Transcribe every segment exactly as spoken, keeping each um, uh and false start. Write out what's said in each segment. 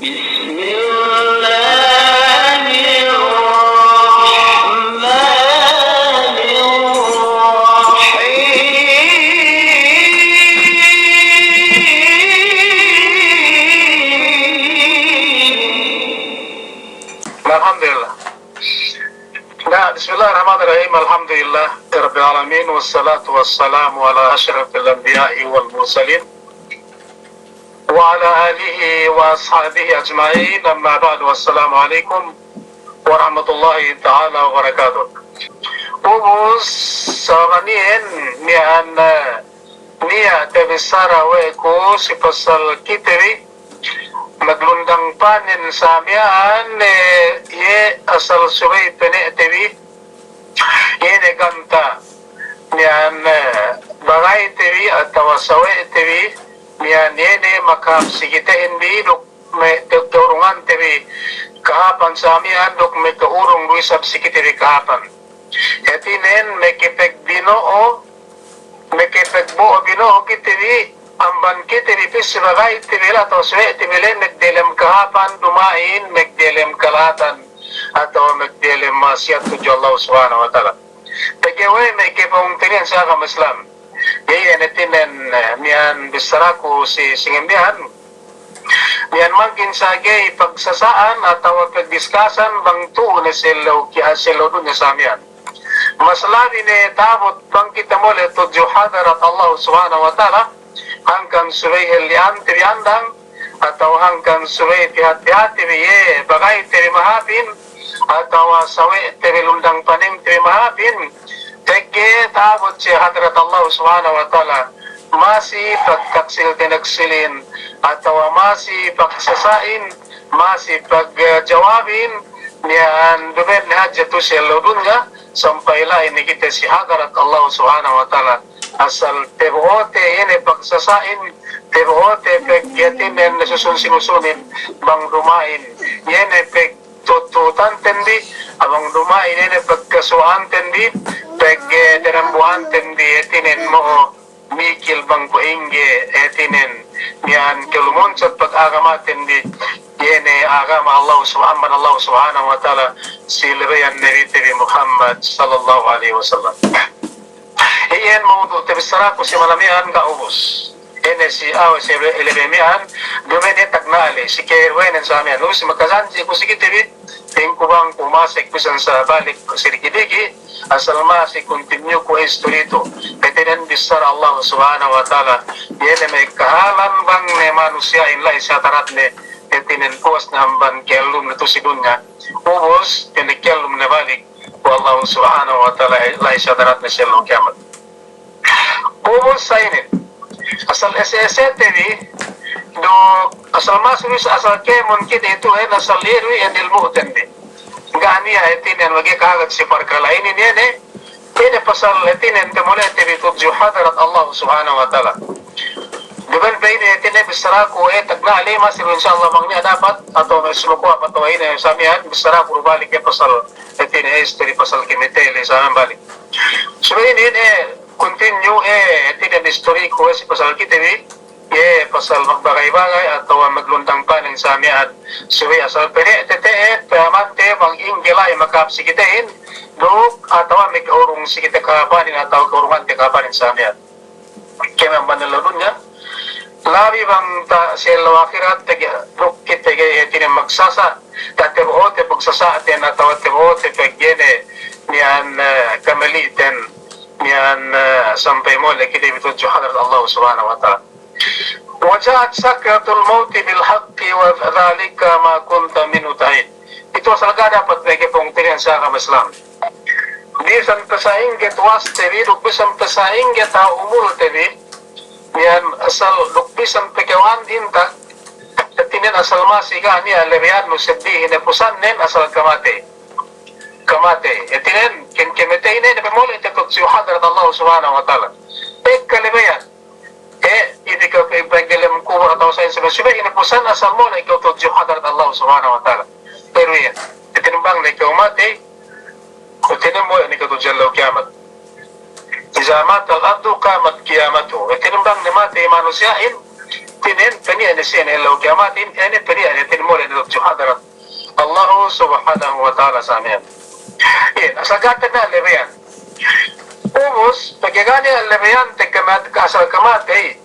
بسم الله الرحمن الرحيم. الحمد لله. نعم، بسم الله الرحمن الرحيم. الحمد لله رب العالمين، والصلاة والسلام على أشرف الأنبياء والمرسلين، وعلى آله وأصحابه أجمعين. أما بعد، والسلام عليكم ورحمة الله تعالى وبركاته. Ubus, sa' gani'en, miya'an, eh, niya' tabissara we' ku si pasal kite bi, maglundang panen sa' miya'an, eh, iye asal subey pene' te bi, iye ne ganta', miya'an, eh, bagay te bi atawa sawe' te bi, miya'an iye ne makahāp si kitehin bi duk me' te-, kaurungante bi kahāpan sa' miya'an duk me' kaurung du isab si kite bi kahāpan. Hātinen me' kapagbino'o, me' kapagbo'o bino'o kite bi, amban kite bi pī si bagay te bi la'i atawa sawe' te bi la'i magdelem kahāpan, duma'in magdelem kala'atan atawa magdelem ma'asiyat tudju Allah Subhanahu wa Ta'ala. Pegge' we' me' kapungtina'ihan si agama Islam. Iye ne hātinen, eh, miya'an bissaraku si sangem miya'an. Miya'an mangkin sa' ga'i pagsasa'an atawa pagdiskasan bang tu'u ne si ellew kiya-, si ellew dunya sa' miya'an. Mas labi ne ta'abut bang kite mole' tudju hadarat Allah Subhanahu wa Ta'ala, hangkan subey halli'an te bi andang, atawa hangkan subey pihat-pihat te bi iye bagay te bi mahāpin, atawa sawe' te bi lundang panen te bi mahāpin, pegge' ta'abut si hadarat Allah Subhanahu wa Ta'ala, masi pagtaksil tinaksilin, atawa masi pagsasa'in, masi pagjawabin, miya'an duma'in ne hadja tu'u si ellew dunya, sampay la'i ne kite si hadarat Allah Subhanahu wa Ta'ala. Asal tabo'ote iye ne pagsasa'in, tabo'ote pegge' hātinen susun-sinusunin, bang duma'in iye ne pagtututanten bi, bang duma'in iye ne pagkasuwa'anten bi, pegge' tinambuhanten bi, hātinen mo'o mikil bang kuwe' ingge, hātinen, miya'an kalumonsa pag-agamaten bi, iye ne agama Allah Subha-, amban Allah Subhanahu wa Ta'ala, si labeyan Nabite bi Muhammad sallallahu alaihi wasallam. Iyan mawdu' tabissaraku si malam miya'an ga' ubus. Ine si awe' si lebe-, lebe miya'an, duma'in ne tagna' le, si keruwenen sa' miya'an. Ubus makajanji' ku si kite bi, tingku bang ku masek bisan sa' balik si diki'-diki', asal masi continue ku istori tu. Hātinen bissara Allah Subhanahu wa Ta'ala, iye ne me' kahalan bang ne manusiya'in la'i si hadaratne, hātinen puwas ne amban kellumne tu si dunya. Ubus, iye ne kellumne balik we' Allah Subhanahu wa Ta'ala la'i si hadaratne si ellew kiyamat. Ubus sa' inin. Asal ese-ese te bi, duk asal masuk asal kēmon kite itu, eh, asal iye du iyan ilmu'ten bi. Ga' niya' hātinen bang ga'i kahagad si parkala' inin iye ne, ine pasal hātinen te mole' te bi tudju hadarat Allah Subhanahu wa Ta'ala. Duma'in pe inin hātinen bissaraku, eh, tagna' le masi insya Allah bang niya' dapat, atawa me' suluku apa atawa ine sa' miya'an, bissaraku du balik, eh, pasal hātinen, eh, istori pasal kamatey le sa' miya'an balik. Subey inin, eh, continue, eh, hātinen istoriku, eh, si pasal kite bi, iye pasal magbagay-bagay atawa maglundang panen sa' miya'an. Subey asal pene' te te'ed, payamante bang ingge la'i makahāp si kitehin, duk atawa me' kaurung si kite kahāpanin atawa kaurungante kahāpanin sa' miya'an. Kēmon amban ellew dunya, labi bang ta' si ellew ahirat, pegge' duk kite ga'i hātinen magsasa', ta' tabo'ote pagsasa'ten atawa tabo'ote pegge' ne miya'an, eh, kamali'ten, miya'an, eh, sampay mole' kite bi tudju hadarat Allah Subhanahu wa Ta'ala. وجاءت سكرة الموت بالحق وذلك ما كنت منه تحيد. Itu asal ga' dapat pegge' pungtina'ihan si agama Islam. Bisan pe sa'ingge tuwaste bi, duk bisan pe sa'ingge ta'u umulte bi, miya'an asal duk bisan pe kawu'an intag, hātinen asal masi ga' niya' lebeyannu seddili hinapusannen asal kamatey. Kamatey. Hātinen, ken kamatey ine ne pe mole' te tudju hadarat Allah Subhanahu wa Ta'ala. Ekka lebeyan. Eh, ine kew pe pī diyalem kubul atawa sa'in subey, subey ine pusan asal mole' kew tudju hadarat Allah Subhanahu wa Ta'ala. Pero iyan, hātinen bang ne kew matey, hātinen mole' ne kew tudju ellew kiyamat. إذا مات العبد قامت قيامته. Hātinen bang ne matey manusiya'in, Hātinen, peniya' ne siye ne ellew kiyamatin, ine peniya' ne hātinen mole' ne tudju hadarat Allahu Subhanahu wa Ta'ala samiyan. Iyan, asal ga' te ne lebeyan. Ubus, pegge' ga' ne lebeyan te kamat-, asal kamatey.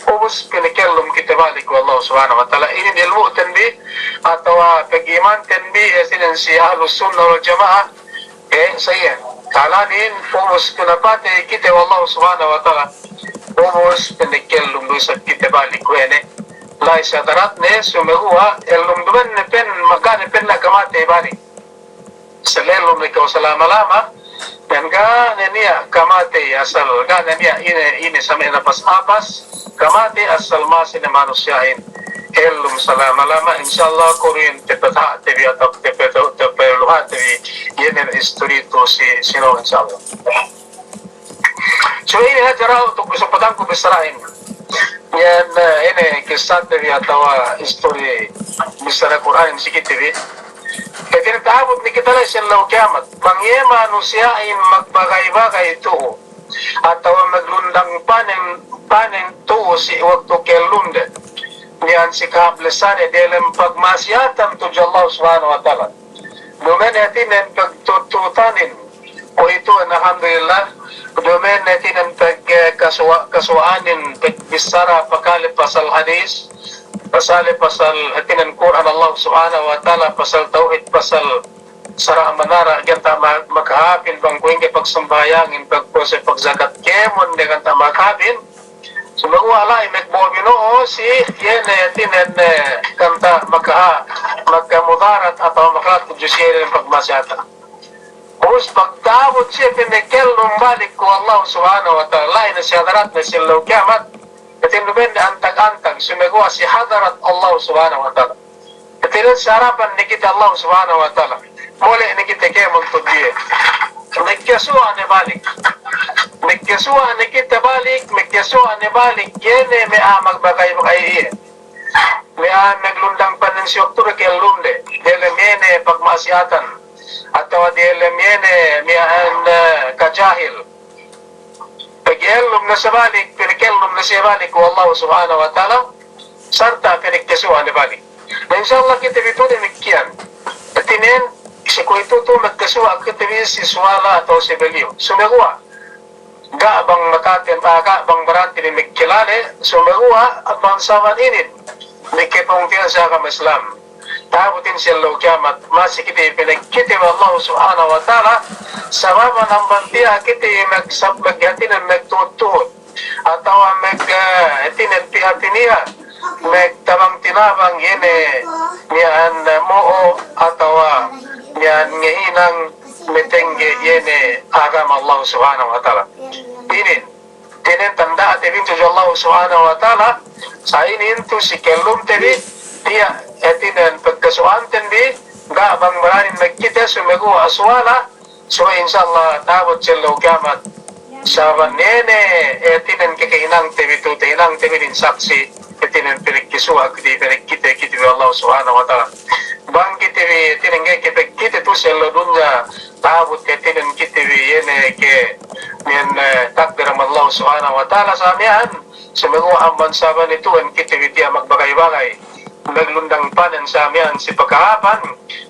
Ubus pinakellum kite balik we' Allahu Subhanahu wa Ta'ala. Inin ilmu'ten bi, atawa pag'imanten bi, hātinen si Ahlus Sunnah wal Jama'ah, e, sa iyan. Kalanin, ubus pinapatey kite we' Allahu Subhanahu wa Ta'ala. Ubus pinakellum du isab kite balik we' ne. La'i si hadaratne, sumeguwa', ellum duma'in ne pen, maka ne pen na kamatey balik. Asal ellum ne kew salama-lama, dan ga' ne niya' kamatey asal, ga' ne niya' ine, ine samiyan apas-apas, kamatey asal masi ne manusiya'in ellum salama-lama, insya Allah kurin tapahāti bi atawa tapa-, tapaluhati bi, iye ne istori tu si, sino, insya Allah. So, ine hadja du tu' kesempatanku bissarahin. Iyan, e, ine kissate bi atawa istori bissara Kur'anin si kite bi. Hātinen ta'abut ne kite la'i si ellew kiyamat. Bang iye manusiya'in magbagay-bagay tu'u. Atawa maglundang panen, panen tu'u si waktu kellumde. Iyan si kahāp lessane diyalem pagma'asiyatan tudju Allah Subhanahu wa Ta'ala. Duma'in hātinen pagtu'ut-tu'utanin, kuwe'itu, alhamdulillah, duma'in hātinen pag-, e, kasuwa-, kasuwa'anin pagbissara pakale pasal hadis, pasale pasal hātinen Kur'an Allah Subhanahu wa Ta'ala, pasal tawhid, pasal sara' manara', ganta' ma-, makahāpin bang kuwe' ingge pagsambahayangin, pagpuwase, pagjakat kēmon, ganta' makahāpin, Sumeguwa' la'i magbo'o bino'o si iye ne hātinen, e, ganta' maka-, makamudarat atawa makalat tudju siye dem pagma'asiyatan. Ubus pagta'abut siye pinakellum balik we' Allah Subhanahu wa Ta'ala, la'i ne si hadaratne si ellew kiyamat, hātinen duma'in ne antag-antag, sumeguwa' si hadarat Allah Subhanahu wa Ta'ala. Hātinen si harapan ne kite Allah Subhanahu wa Ta'ala. Mole' ne kite kēmon tudju iye. Magkasuwa' ne balik. Magkasuwa' ne kite balik, magkasuwa' ne balik. Iye ne me' a'a magbagay-bagay iye. Me' a'a maglundang panen si waktu de kellumde. Diyalem iye ne pagma'asiyatan. Atawa diyalem iye ne me' a'a, e, kajahil. Pagellum ne siye balik, pinakellum ne siye balik we' Allah Subhanahu wa Ta'ala, sarta' pinakasuwa' ne balik. Na, insya Allah kite bi tu'u damikkiyan. Hātinen, si kuwe'itu tu'u magkasuwa' kite bi si suwala atawa si beliyu. Sumeguwa' ga' bang makaten, ga' bang baranti bi magkilale, sumeguwa' bang sabab inin, magkapungtina'i si agama Islam. Ta'abutin si ellew kiyamat, masi kite pinakite we' Allah Subhanahu wa Ta'ala, sabab amban tiya' kite magsab-, maghātinen magtu'ut-tu'ut, atawa mag-, e, hātinen pihati-niya, magtabang-tinabang iye ne miya'an mo'o, atawa miya'an ngahinang matengge iye ne agama Allah Subhanahu wa Ta'ala. Inin. Hātinen tanda'te bi tudju Allah Subhanahu wa Ta'ala, sa' inin tu'u si kellumte bi, tiya' hātinen pagkasuwa'anten bi, ga' bang baranin magkite sumeguwa' suwala, so insya Allah ta'abut si ellew kiyamat. Sabab ine ne, hātinen kakahinangte bi tu'u, tahinangte bi inin saksi', hātinen pinakasuwa' kite, pinakite kite bi Allah Subhanahu wa Ta'ala. Bang kite bi, hātinen ga'i kapakite tu'u si ellew dunya, ta'abut hātinen kite bi iye ne ke, miya'an, e, takdir amban Allah Subhanahu wa Ta'ala sa' miya'an, sumeguwa' amban sabab itu'en kite bi tiya' magbagay-bagay, maglundang panen sa' miya'an si pakahapan,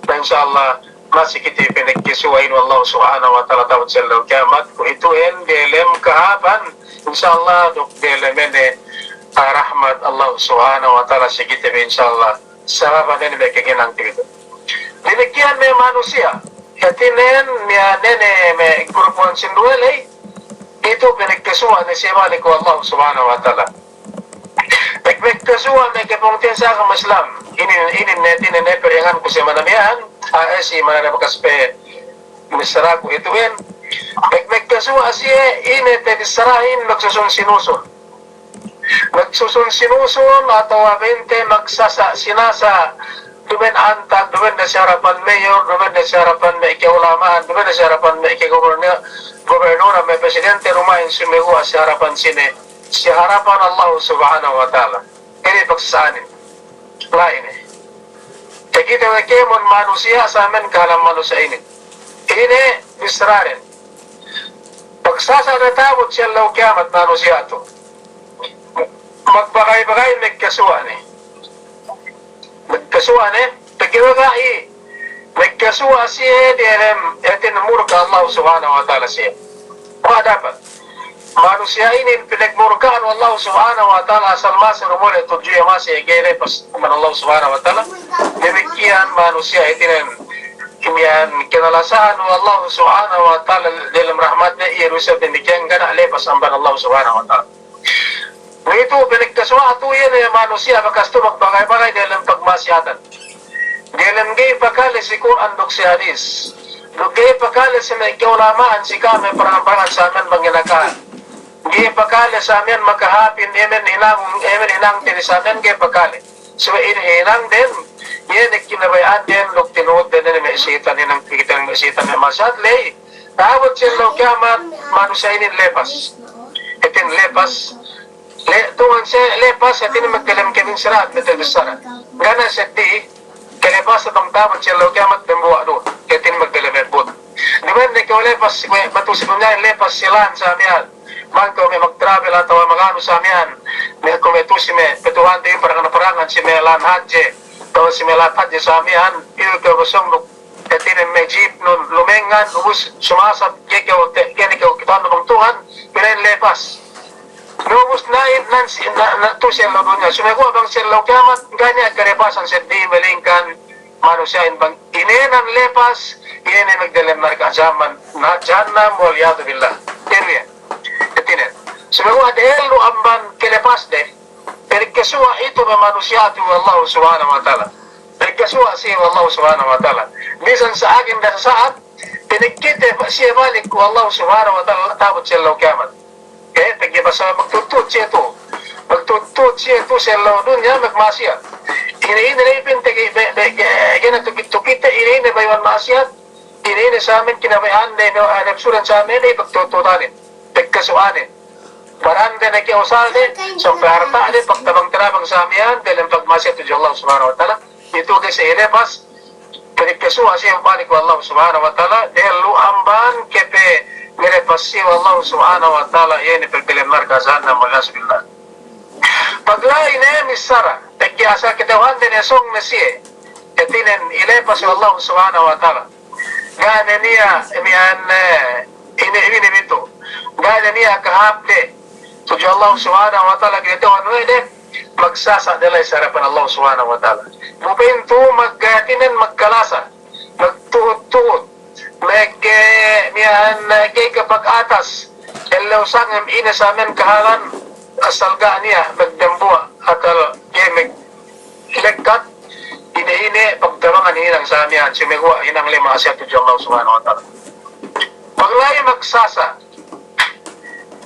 na insya Allah masi kite pinakasuwa'in we' Allah Subhanahu wa Ta'ala ta'abut si ellew kiyamat, kuwe'itu'en diyalem kahapan, insya Allah duk diyalem ine, a, rahmat Allah Subhanahu wa Ta'ala si kite bi insya Allah. Sabab ine ne me' kakahinangte bi tu'u. Damikkiyan me' manusiya'. Hātinen, miya'an ine ne me' grupuhan sinduwe ley, itu pinakasuwa' ne siye balik we' Allah Subhanahu wa Ta'ala. Pag-, pagkasuwa' ne kapungtina'i si agama Islam. Inin, inin ne hātinen ne peringanku si mana miya'an, a, e, si mana ne bakas pe missaraku itu'en. Pag-, pagkasuwa' siye, ine te bissarahin magsusun-sinusun. Magsusun-sinusun atawa bente magsasa'-sinasa', duma'in antag, duma'in ne si harapan mayor, duma'in ne si harapan me' ka'ulama'an, duma'in ne si harapan me' ka'gubernur, gubernur, me' presidente, duma'in sumeguwa' si harapan sine, si harapan Allah Subhanahu wa Ta'ala. Ine pagsasa'anin. La'i ne. Takite we' kēmon manusiya' sa' miya'an kahalan manusiya' inin. Ine bissarahin. Pagsasa' ne ta'abut si ellew kiyamat manusiya' tu'u. magbagay-bagay magkasuwa' ne. Magkasuwa' ne, pegge' baga'i, magkasuwa' siye diyalem hātinen murka' Allah Subhanahu wa Ta'ala siye. Kuwe' dapat. Manusiya' inin pinagmurka'an we' Allah Subhanahu wa Ta'ala asal masi dumuli tudju iye masi ga'i lepas amban Allah Subhanahu wa Ta'ala. Damikkiyan manusiya' hātinen, imiyan kinalasahan we' Allah Subhanahu wa Ta'ala diyalem rahmatne, iye du isab damikkiyan ga' niya' lepas amban Allah Subhanahu wa Ta'ala. Kuwe'itu pinagkasuwa' tu iye ne manusiya' bakas tu magbagay-bagay diyalem pagma'siyatan. Diyalem ga'i pakale si Kur'an duk si hadis. Duk ga'i pakale si me' ka'ulama'an si ka'am me' parangan-parangan samiyan bang inakahan. Ga'i pakale samiyan makahāpin, emen hinang, emen hinang tini samiyan ga'i pakale. Subey inin hinang den, iye ne kinabaya'an den duk tinuhut den ne me' sitan hinang, kite me' sitan me' ma'siyat ley. Ta'abut si ellew kiyamat, manusiya' inin lepas. Hātin lepas. Le-, tungan siye lepas, hātin magdalem kēmon sirat, metel bissara. Ga' niya' seddili, kalepas bang ta'abut si ellew kiyamat dambuwa' du, hātin magdalem ebbut. Duma'in ne kew lepas, kuwe' bang tu'u si dunya inin lepas si lān samiyan. Bang kew me' magtravel atawa maganu samiyan. Me' kuwe' me' tu'u si me' patuhan te parangan-parangan si me' lān hadje. Atawa si me' lān hadje samiyan. Iyu kew basung duk hātinen me' jeep nun lumengngan, ubus sumasab, ga'i kew te-, ga'i ne kew kitehan bang tu'u, pina'in lepas. Na ubus na'in, nan si, na, na, tu'u si ellew dunya. Sumeguwa' bang si ellew kiyamat, ga' niya' kalepasan seddili malingkan manusiya'in bang inēnan lepas, iye ne magdalem narka' jahanam, na, jahannam, wal iyadhu billah. Iye ne. Hātinen. Sumeguwa' dehellu amban kalepas de. Pinagkasuwa' itu me' manusiya' tu we' Allah Subhanahu wa Ta'ala. Pinagkasuwa' siye we' Allah Subhanahu wa Ta'ala. Bisan sa'agen da sasa'at, pinagkite siye balik we' Allah Subhanahu wa Ta'ala ta'abut si ellew kiyamat. Eh, pegge' basa magtudtudut siye tu. Magtudtudut siye tu si ellew dunya magma'siyat. Ine-ine ne ipinte ge-, be-, be-, ge-, ga'i ne tukit-tukite, ine-ine bayu'an ma'siyat. Ine-ine samiyan kinabaya'an de, ine, ah, napsunen samiyan, eh, pagtudtudutanin. Pagkasuwa'anin. Parande ne ke usal de, sampay harta' de, pagtabang-tabang samiyan, diyalem pagma'siyat tudju Allah Subhanahu wa Ta'ala. Itu ke si lepas, pinagkasuwa' siye balik we' Allah Subhanahu wa Ta'ala, dehellu amban kepe ngelepas siye we' Allah Subhanahu wa Ta'ala, iye ne pagdalem narka' jahannam, wal iyadhu billah. Pagla'i ne missara, pegge' asal kata'uhande ne sōng ne siye, hātinen ilepas we' Allah Subhanahu wa Ta'ala. Ga' ne niya' miyan, eh, ine, ine mitu. Ga' ne niya' kahāp de. Tudju Allah Subhanahu wa Ta'ala, kata'uhan we' de, magsasa' de la'i si harapan Allah Subhanahu wa Ta'ala. Bu pa'in tu mag-, hātinen magkalasa, magtuhut-tuhut, mag-, eh, miyan, eh, ga'i kapag-atas, ellew sangem ine samiyan kahalan, asal ga' niya' magdambuwa', asal ga'i mag- lekkat, ine-ine pagtabangan hinang samiyan, sumeguwa' hinang le ma'asiyat tudju Allah Subhanahu wa Ta'ala. Pagla'i magsasa',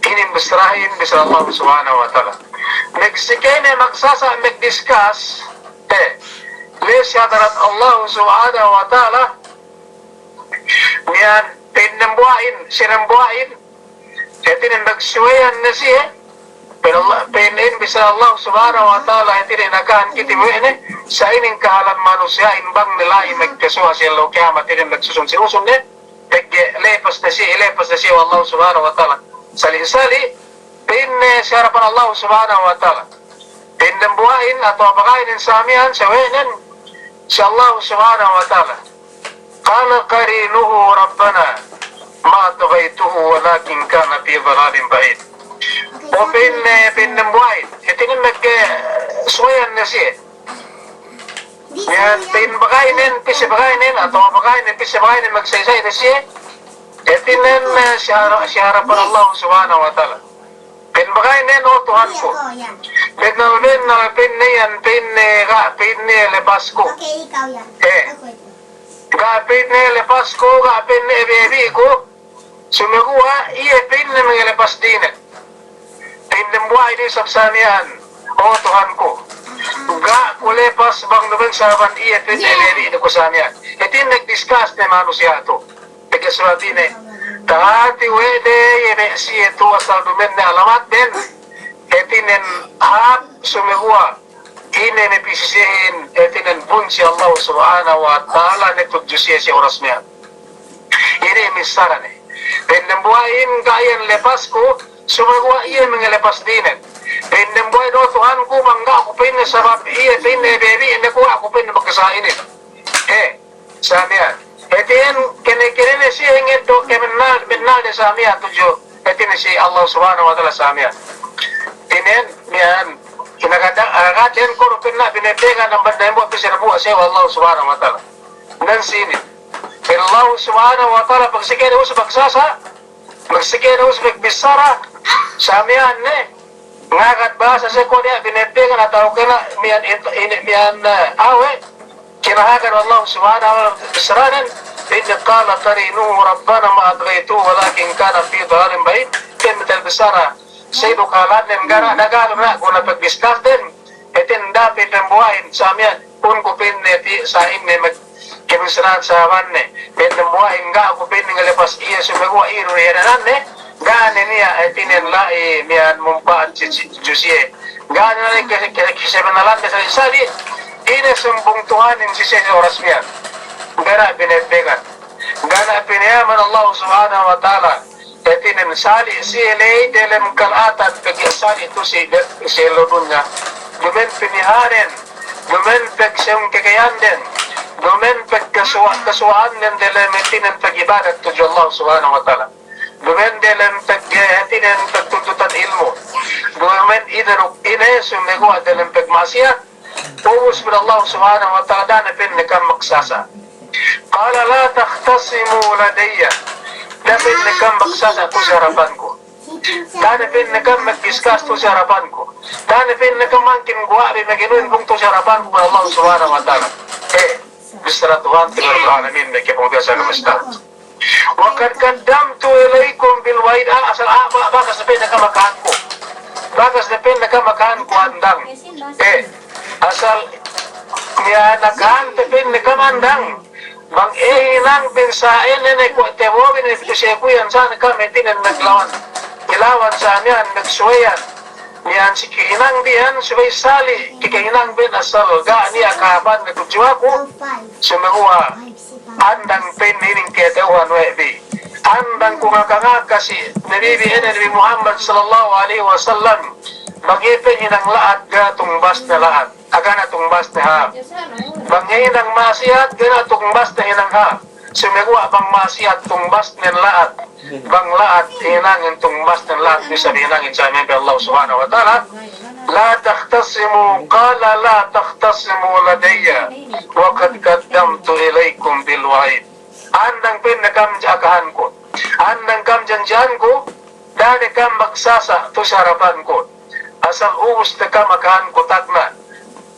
inin bissarahin, bissara Allah Subhanahu wa Ta'ala. Magsikene magsasa', magdiskas, eh, le si hadarat Allah Subhanahu wa Ta'ala, miyan, pa'in dambuwa'in, si dambuwa'in, hātinen magsuweyan ne siye, pa'in Allah, pa'in in bissara Allah Subhanahu wa Ta'ala, hātinen akahan kite we' ne, sa' inin kahalan manusiya'in bang ne la'i magkasuwa' si ellew kiyamat, hātinen magsusun si usun ne, pegge' lepas ne siye, lepas ne siye we' Allah Subhanahu wa Ta'ala. Sali'-sali', pa'in ne si harapan Allah Subhanahu wa Ta'ala. Pa'in dambuwa'in atawa bagaynen samiyan, sawe'nen, si Allah Subhanahu wa Ta'ala. قال قرينه ربنا ما طغيته ولكن كان في ضلال بعيد. O pa'inne, pa'in dambuwa'in, hātinen magsuweyan ne siye. Iyan pa'in bagaynen, pī si bagaynen, atawa bagaynen, pī si bagaynen magsa'i-sa'i ne siye. Hātinen, eh, si hara-, si harapan Allah Subhanahu wa Ta'ala. Pa'in bagaynen, o Tuhanku. Bennal-bennal pa'inne iyan, pa'inne ga', pa'inne lepasku. Eh. Ga' pa'inne lepasku, ga' pa'inne ebi-ebiku. Sumeguwa' iye pa'inne mangelepas dine. Pa'in dambuwa'in isab samiyan, o Tuhanku. Ga' ku lepas bang duma'in sabab iye pa'inne ebi-ebiku samiyan. Hātinen magdiskas ne manusiya' tu. Pegge' sabab ine, tahati we' de iye me' siye tu asal duma'in ne alamatden. Hātinen hāp sumeguwa' ine ne pī si siyehin, hātinen bunsi Allah Subhanahu wa Ta'ala ne tudju siye si oras miya'an. Ine missara ne. Pa'in dambuwa'in ga' iyan lepasku, sumeguwa' iye mangelepas dinen. Pa'in dembuwa'in, o Tuhanku, bang ga' ku, pa'inne, sabab iye, pa'inne, bebi, ine kuwe' ku, pa'inne, magkasa inin. Eh, sa miya'an. Hātinen, kene-kene ne siye ngeddo' kebennal, bennalde sa miya'an tudju. Hātinen si Allah Subhanahu wa Ta'ala sa miya'an. Hātinen, miya'an, kinakata-, katakan ku du pa'inne binebbegan amban dembuwa' pī si dembuwa' si Allah Subhanahu wa Ta'ala. Nan sinin. Pa'in Allah Subhanahu wa Ta'ala, pagsikene us magsasa, pagsikene us magbissara, sa miya'an ne, ngagad bahasa siye kuwe' niya' binebbegan atawa kena miya'an int-, ini, miya'an, eh, awe', kinahagan Allah Subhanahu wa Ta'ala bissaranen, إذ قال قرينه ربنا ما أطغيته ولكن كان في ضلال بعيد. Pa'in matel bissara, siye duk halannen ga' ne, ga' ne guna pagdiscuss den, hātinen da'a pī dembuwa'in sa miya'an, pun ku pa'inne ti sa inne mag-, kebissarahan sahabanne, pa'in dembuwa'in ga' ku, pa'inne, ngalepas iye, sumeguwa' iye du iye dananne, ga' ne niya', hātinen, la'i miya'an mumpa'at si, si, tudju siye. Ga' ne la'i ke, ke, kesebennalande sali'-sali', ine sumbung Tuhanin si siye si oras miya'an. Ga' ne binebbegan. Ga' ne pinayaman Allah Subhanahu wa Ta'ala. Hātinen sali' siye ley delem kala'atan pegge' sali' tu'u si, si ellew dunya. Duma'in pinihanen, duma'in pegge' siyung kekeyanden, duma'in pegge' kasuwa-, kasuwa'anden delem hātinen pag'ibadat tudju Allah Subhanahu wa Ta'ala. Duma'in delem pegge' hātinen pagtuntutan ilmu'. Duma'in ine duk ine sumeguwa' delem pagma'asiyat. Ubus pa'in Allah Subhanahu wa Ta'ala, da'a ne pa'inne kam magsasa. قال لا تختصموا لدي. Da'a ne pa'inne kam magsasa tu'u si harapanku. Da'a ne pa'inne kam magdiscuss tu'u si harapanku. Da'a ne pa'inne kam mangkin guwa' bi maginuyun bung tu'u si harapanku, pa'in Allah Subhanahu wa Ta'ala. Eh, bissara Tuhan, Tuhan Rabbul Alamin, me' kapungtina'i si agama Islam. وقد قدمت إليكم بالوعيد. Ah, asal, ah, ba-, bakas ne pa'inne kam akahanku. Bakas ne pa'inne kam akahanku andang. Eh, asal niya' nakahante pa'inne kam andang. Bang e hinang bin sa'in ine kuwe' tebobin ine pitu siye kuwe' iyan sa ne kam hātinen maglawan. Ilawan sa miya'an magsuweyan. Miya'an si kehinang biyan, subey sali' ke kehinang biyan asal ga' niya' kahāpanne tudju aku, sumeguwa' andang pa'inne inin kata'uhan we' bi. Andang ku ngaka-ngaka si Nabi bi inin, Nabi Muhammad sallallahu alaihi wasallam, bang iye pa'in hinang la'at ga' tungbasne la'at, a, ga' ne tungbasne hāp. Bang iye hinang ma'asiyat ga' ne tungbasne hinang hāp. Sumeguwa' bang ma'asiyat tungbasnen la'at, bang la'at hinangin tungbasnen la'at, bisan hinangin sa miya'an pa'in Allah Subhanahu wa Ta'ala, لا تختصموا، قال لا تختصموا لدي وقد قدمت إليكم بالوعيد. Andang pa'inne kam akahanku, andang kam janji'anku, da'a ne kam magsasa tu'u si harapanku. Asal ubus ne kam akahanku tagna'.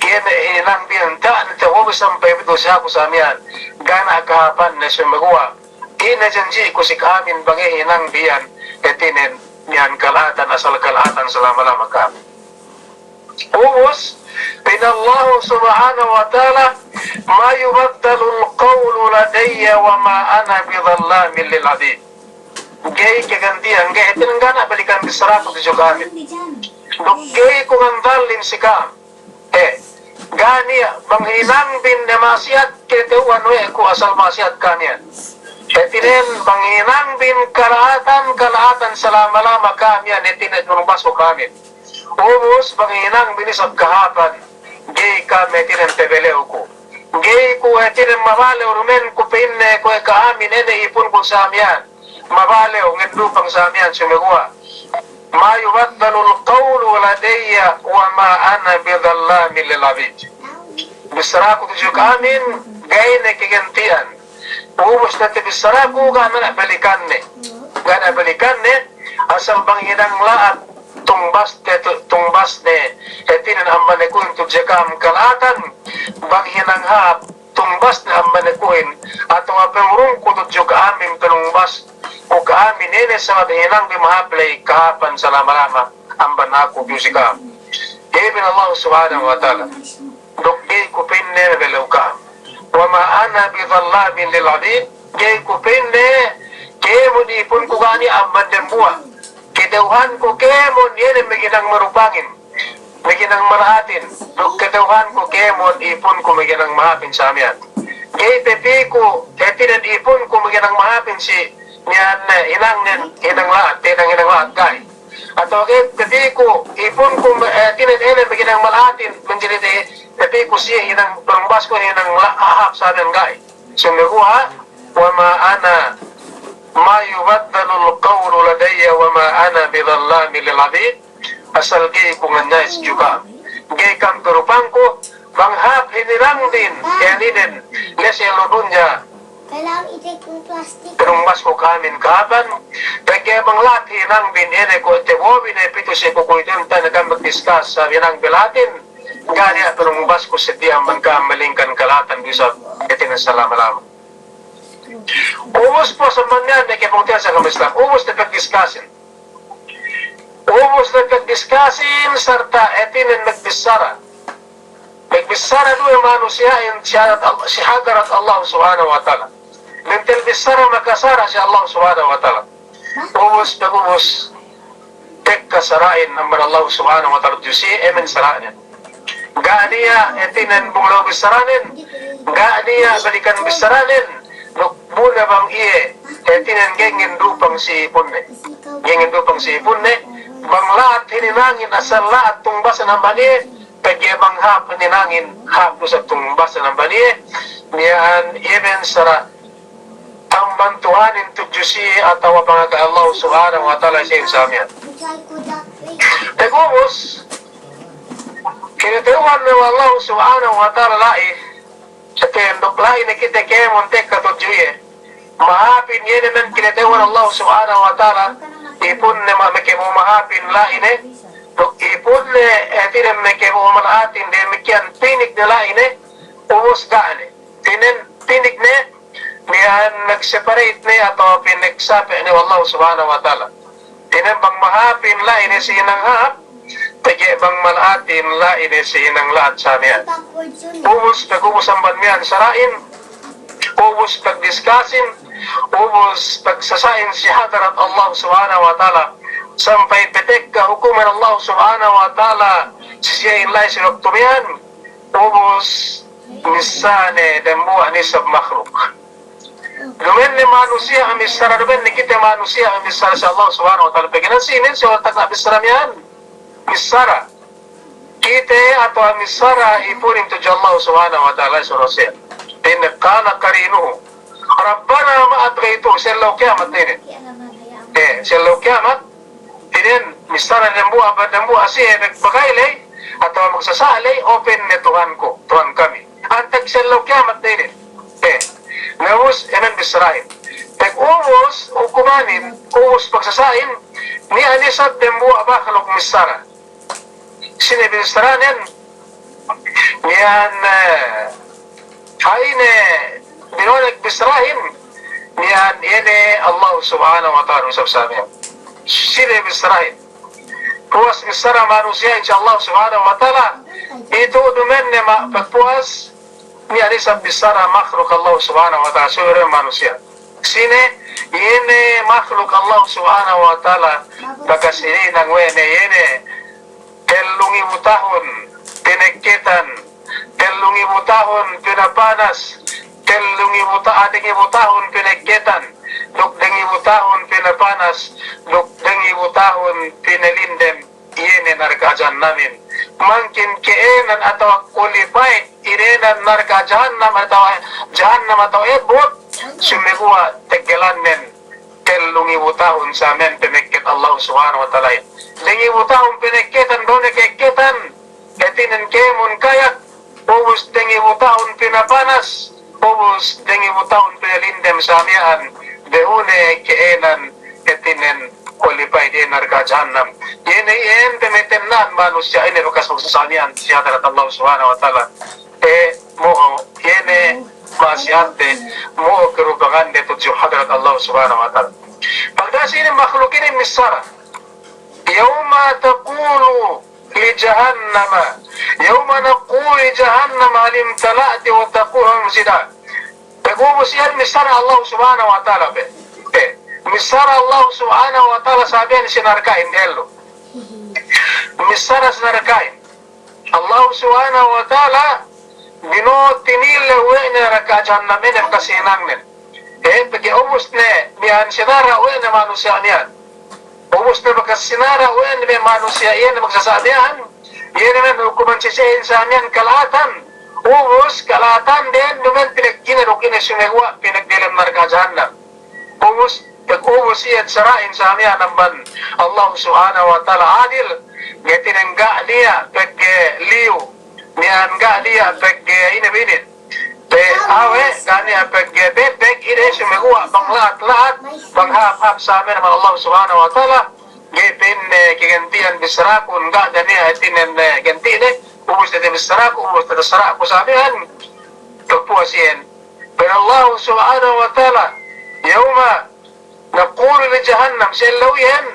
Iye ne hinang biyan, da'a ne tahuwi sampay bi tu'u si aku sa miya'an. Ga' ne kahāpanne, sumeguwa' ine janji'ku si ka'amin bang iye hinang biyan, hātinen miya'an kala'atan, asal kala'atan salama-lama ka'amin. Ubus, pa'in Allah Subhanahu wa Ta'ala, ما يبدل القول لدي وما أنا بظلام للعبيد. Ga'i kagantihan, ga'i, hātinen ga' ne balikan bissaraku tudju ka'amin. Duk ga'i ku ngandalim si ka'am. Eh, ga' niya', bang hinang bin ne ma'asiyat kata'uhan we' ku asal ma'asiyat ka'am iyan. Hātinen bang hinang bin kala'atan, kala'atan salama-lama ka'am iyan, hātinen tungbasku ka'amin. Ubus bang hinang bin isab kahāpan, ga'i ka'am hātinen pabelewku. Ga'i ku hātinen mabalew, duma'in ku pa'inne kuwe' ka'amin ine ipunku sa miya'an. Mabalew, ngeddo' pang sa miya'an, sumeguwa'. ما يبدل القول لدي وما أنا بظلام للعبيد. Bissaraku tudju ka'amin, ga'i ne kagantihan. Ubus ne te bissaraku, ga' ne balikanne. Ga' ne balikanne, asal bang hinang la'at, tungbasne, tu-, tungbasne, hātinen ambanekuhin tudju ka'am kala'atan, bang hinang hāp, tungbasne ambanekuhin, atawa pangurungku tudju ka'amin, panungbasku ka'amin inin, sabab hinang bi mahāp ley kahāpan salama-lama amban aku piyu si ka'am. Iye pa'in Allah Subhanahu wa Ta'ala. Duk ga'i ku pa'inne mabelew ka'am. وما أنا بظلام للعبيد, ga'i ku pa'inne kēmon ipunku ga' niya' amban dembuwa'. Kata'uhanku kēmon iye ne maghinang marupangin, maghinang mala'atin, duk kata'uhanku kēmon ipunku maghinang mahāpin sa miya'an. Ga'i pe pī ku, hātinen ipunku maghinang mahāpin si miya'an, eh, hinangnen, hinang la'at, hinang, hinang la'at, ga'i. Atawa ga'i tapiku, ipunku, eh, hātinen ine maghinang mal'atin, manjari tapiku siye hinang panumbasku hinang la-, hāp saben ga'i. Sumeguwa', wa ma ana, ma yubaddalul qawlu ladayya wa ma ana bidhallamin lil abid. Asal ga'i ku nganya'is juga. Ga'i kam perupangku, bang hāp hininangbin, ēninen, la'i si ellew dunya. Panumbasku ka'amin kahāpan, pegge' bang la'at hinangbin ine ko' tebobi ne pitu si kukuy dun tane kam magdiskas sa hinang bela'atin, ga' niya' panumbasku seddili amban ka'am malingkan kala'atan du isab hātinen salama-lama. Ubus po sa manyan ne ke pungtiyan sa ka'am Islam, ubus ne pagdiskasin. Ubus ne pagdiskasin sarta' hātinen magbissara. Magbissara duwe manusiya'in si hadarat Allah, si hadarat Allah Subhanahu wa Ta'ala. Bentel bissara makasara' si Allah Subhanahu wa Ta'ala. Ubus, pagubus, tekka sara'in amban Allah Subhanahu wa Ta'ala tudju siye, emen sara'nen. Ga' niya' hātinen bunglaw bissaranen, ga' niya' balikan bissaranen, duk bu ne bang iye, hātinen ga'i ngendupang si ipunne. Ga'i ngendupang si ipunne, bang la'at hininangin asal la'at tumbasan amban iye, pegge' bang hāp hininangin, hāp du sa tumbasan amban iye, miya'an iye men sara' amban Tuhanin tudju siye atawa pangaka' Allah Subhanahu wa Ta'ala siye sa miya'an. Pagubus, kinata'uhan ne we' Allah Subhanahu wa Ta'ala la'i, sa tenduk la'i ne kite kēmon tekka tudju iye. Mahāpin iye ne men kinata'uhan Allah Subhanahu wa Ta'ala, ipunne ma-, meke bu mahāpin la'i ne, duk ipunne, eh, hātinen meke bu mala'atin damikkiyan tinik ne la'i ne, ubus ga' ne. Hātinen tinik ne, miya'an nag-separate ne atawa pinagsape' ne we' Allah Subhanahu wa Ta'ala. Hātinen bang mahāpin la'i ne si hinang hāp, pegge' bang mala'atin la'i ne si hinang la'at sa miya'an. Ubus, pagubus amban miya'an sara'in, ubus pagdiskasin, ubus pagsasa'in si hadarat Allah Subhanahu wa Ta'ala, sampay patekka hukuman Allah Subhanahu wa Ta'ala si siyehin la'i si waktu miya'an, ubus missā ne dambuwa' ne isab makhluk. Duma'in ne manusiya' missara, duma'in ne kite manusiya' missara si Allah Subhanahu wa Ta'ala. Pegge' ne sinin si otak ne bissara miya'an missara. Kite atawa missara ipunin tudju Allah Subhanahu wa Ta'ala si manusiya'. Hātinen qala qarinuhu, Rabbana ma atghaytuhu, si ellew kiyamat inin. Eh, si ellew kiyamat, hātinen missara dambuwa', dambuwa' siye magbagay ley, atawa magsasa' ley, o pa'inne Tuhanku, Tuhan kami. Antag si ellew kiyamat inin. Eh, na ubus, emen bissarahin. Pag ubus hukumanin, ubus pagsasa'in, niya' ne isab dambuwa' makhluk missara. Sine bissaranen, miya'an, eh, a'ine bino'o ne bissarahin, miya'an iye ne Allah Subhanahu wa Ta'ala isab sa miya'an. Sine bissarahin. Puwas bissara manusiya'in si Allah Subhanahu wa Ta'ala, itu duma'in ne ma-, pagpuwas, niya' ne isab bissara makhluk Allah Subhanahu wa Ta'ala, subey manusiya'. Sine, iye ne makhluk Allah Subhanahu wa Ta'ala, bakas hininang we' ne, iye ne tellu ngibu tahun pinekketan, tellu ngibu tahun pinapanas, tellu ngibu ta-, ah, dengibu tahun pinekketan, duk dengibu tahun pinapanas, duk dengibu tahun pinalindem. Iye ne narka' jahannamin. Mangkin ke'enan atawa qualified inenan narka' jahannam atawa jahannam atawa ebbut, sumeguwa' teggelannen tellu ngibu tahun sa miya'an pamekket Allah Subhanahu wa Ta'ala. Dengibu tahun pinekketan, done kekketan, hātinen kēmon kayak, ubus dengibu tahun pinapanas, ubus dengibu tahun pinalindem sa miya'an, behu ne ke'enan hātinen qualified iye narka' jahannam. Iye ne iyan pamatennan manusiya' ine bakas magsasa' miya'an si hadarat Allah Subhanahu wa Ta'ala. Eh, mo'o, iye ne ma'asiyatde, mo'o karupangande tudju hadarat Allah Subhanahu wa Ta'ala. Pagdasi inin makhluk inin missara. Yawma taqulu li jahannama, yawma naqulu li jahannama hal imtala'ti wa taqulu hal min mazid. Pagubus iyan missara Allah Subhanahu wa Ta'ala be. Eh, missara Allah Subhanahu wa Ta'ala saben si narka'in dehellu. Missara si narka'in. Allah Subhanahu wa Ta'ala bino'o tinille we' ne narka' jahannam inin bakas hinangnen. Eh, pegge' ubus ne miya'an sinara' we' ne manusiya' miya'an. Ubus ne bakas sinara' we' ne me' manusiya' iye ne magsasa' miya'an, iye ne me' hukuman sisehin sa miya'an kala'atan. Ubus kala'atan den duma'in pinagkine duk ine sumeguwa' pinagdelem narka' jahannam. Ubus, pag ubus iye sara'in sa miya'an amban Allah Subhanahu wa Ta'ala adil, ga'i hātinen ga' niya' pegge' liyu, miya'an ga' niya' pegge' ine binin. Pe awe', ga' niya' pegge' bebek, ine sumeguwa' bang la'at-la'at, bang hāp-hāp sa miya'an amban Allah Subhanahu wa Ta'ala, ga'i pa'inne kaganti'an bissarakun, ga' niya' hātinen, eh, ganti'ne, ubus ne bissaraku, ubus ne bissaraku sa miya'an, pagpuwas iyan. Pa'in Allah Subhanahu wa Ta'ala, "Yawma naqulu li jahannam," si ellew iyan,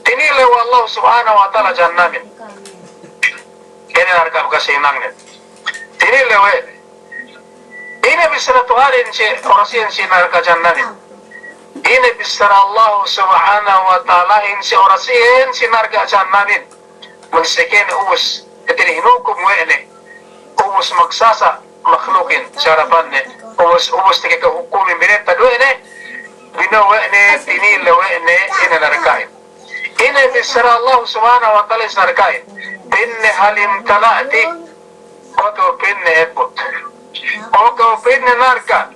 tinilew we' Allah Subhanahu wa Ta'ala jahannamin. Ine narka' bakas hinangnen. Tinilew we'. Ine bissara Tuhanin si oras iyan si narka' jahannamin. Ine bissara Allah Subhanahu wa Ta'alahin si oras iyan si narka' jahannamin. Magsekene ubus, hātinen hinukum we' ne, ubus magsasa' makhlukin si harapanne, ubus, ubus takakahukumin binetad we' ne, bino'o we' ne, tinilew we' ne, ine narka'in. Ine bissara Allah Subhanahu wa Ta'ala si narka'in. Pa'inne hal imtala'ti, o kew pa'inne ebbut. O kew pa'inne narka'.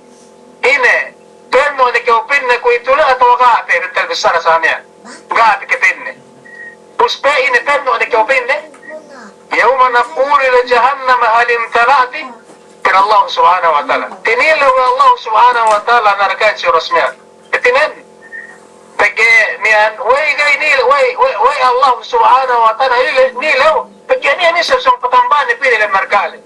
Ine, penno' ne kew pa'inne kuwe'itu le atawa ga' pe, bentel bissara sa miya'an. Ga' pe kew pa'inne. Ubus pe ine penno' ne kew pa'inne. Yawma naqulu li jahannama hal imtala'ti. Pa'in Allah Subhanahu wa Ta'ala. Tinilew we' Allah Subhanahu wa Ta'ala narka'in si oras miya'an. Hātinen. Pegge' miya'an, we' ga'i nilew, we', we', we' Allah Subhanahu wa Ta'ala nilew, nilew. Pegge' niya' ne isab sōng patamba'ne pī delem narka' le.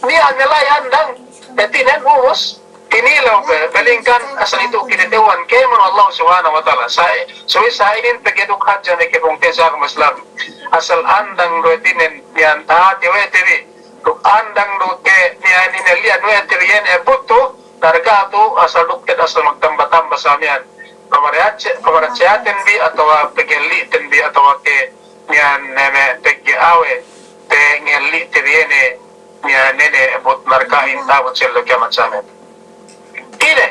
Niya' ne la'i andang, hātinen ubus, tinilew pe, palingkan asal itu kinata'uhan kēmon Allah Subhanahu wa Ta'ala. Sa', subey sa' inin pegge' duk hadja ne ke pungtesa ke Islam. Asal andang du hātinen, miya'an tahāti we' te bi. Duk andang du ke miya'an inin li'an we' te bi iyan ebbut tu, narka' tu, asal duk te'ed asal magtamba-tamba sa miya'an. Pamarache-, pamaracheyaten bi atawa pagelli'ten bi atawa ke miya'an ne me' pegge' awe', pangelli'te bi iye ne, miya'an ne ebbut narka'in ta'abut si ellew kiyamat sa miya'an. Ine,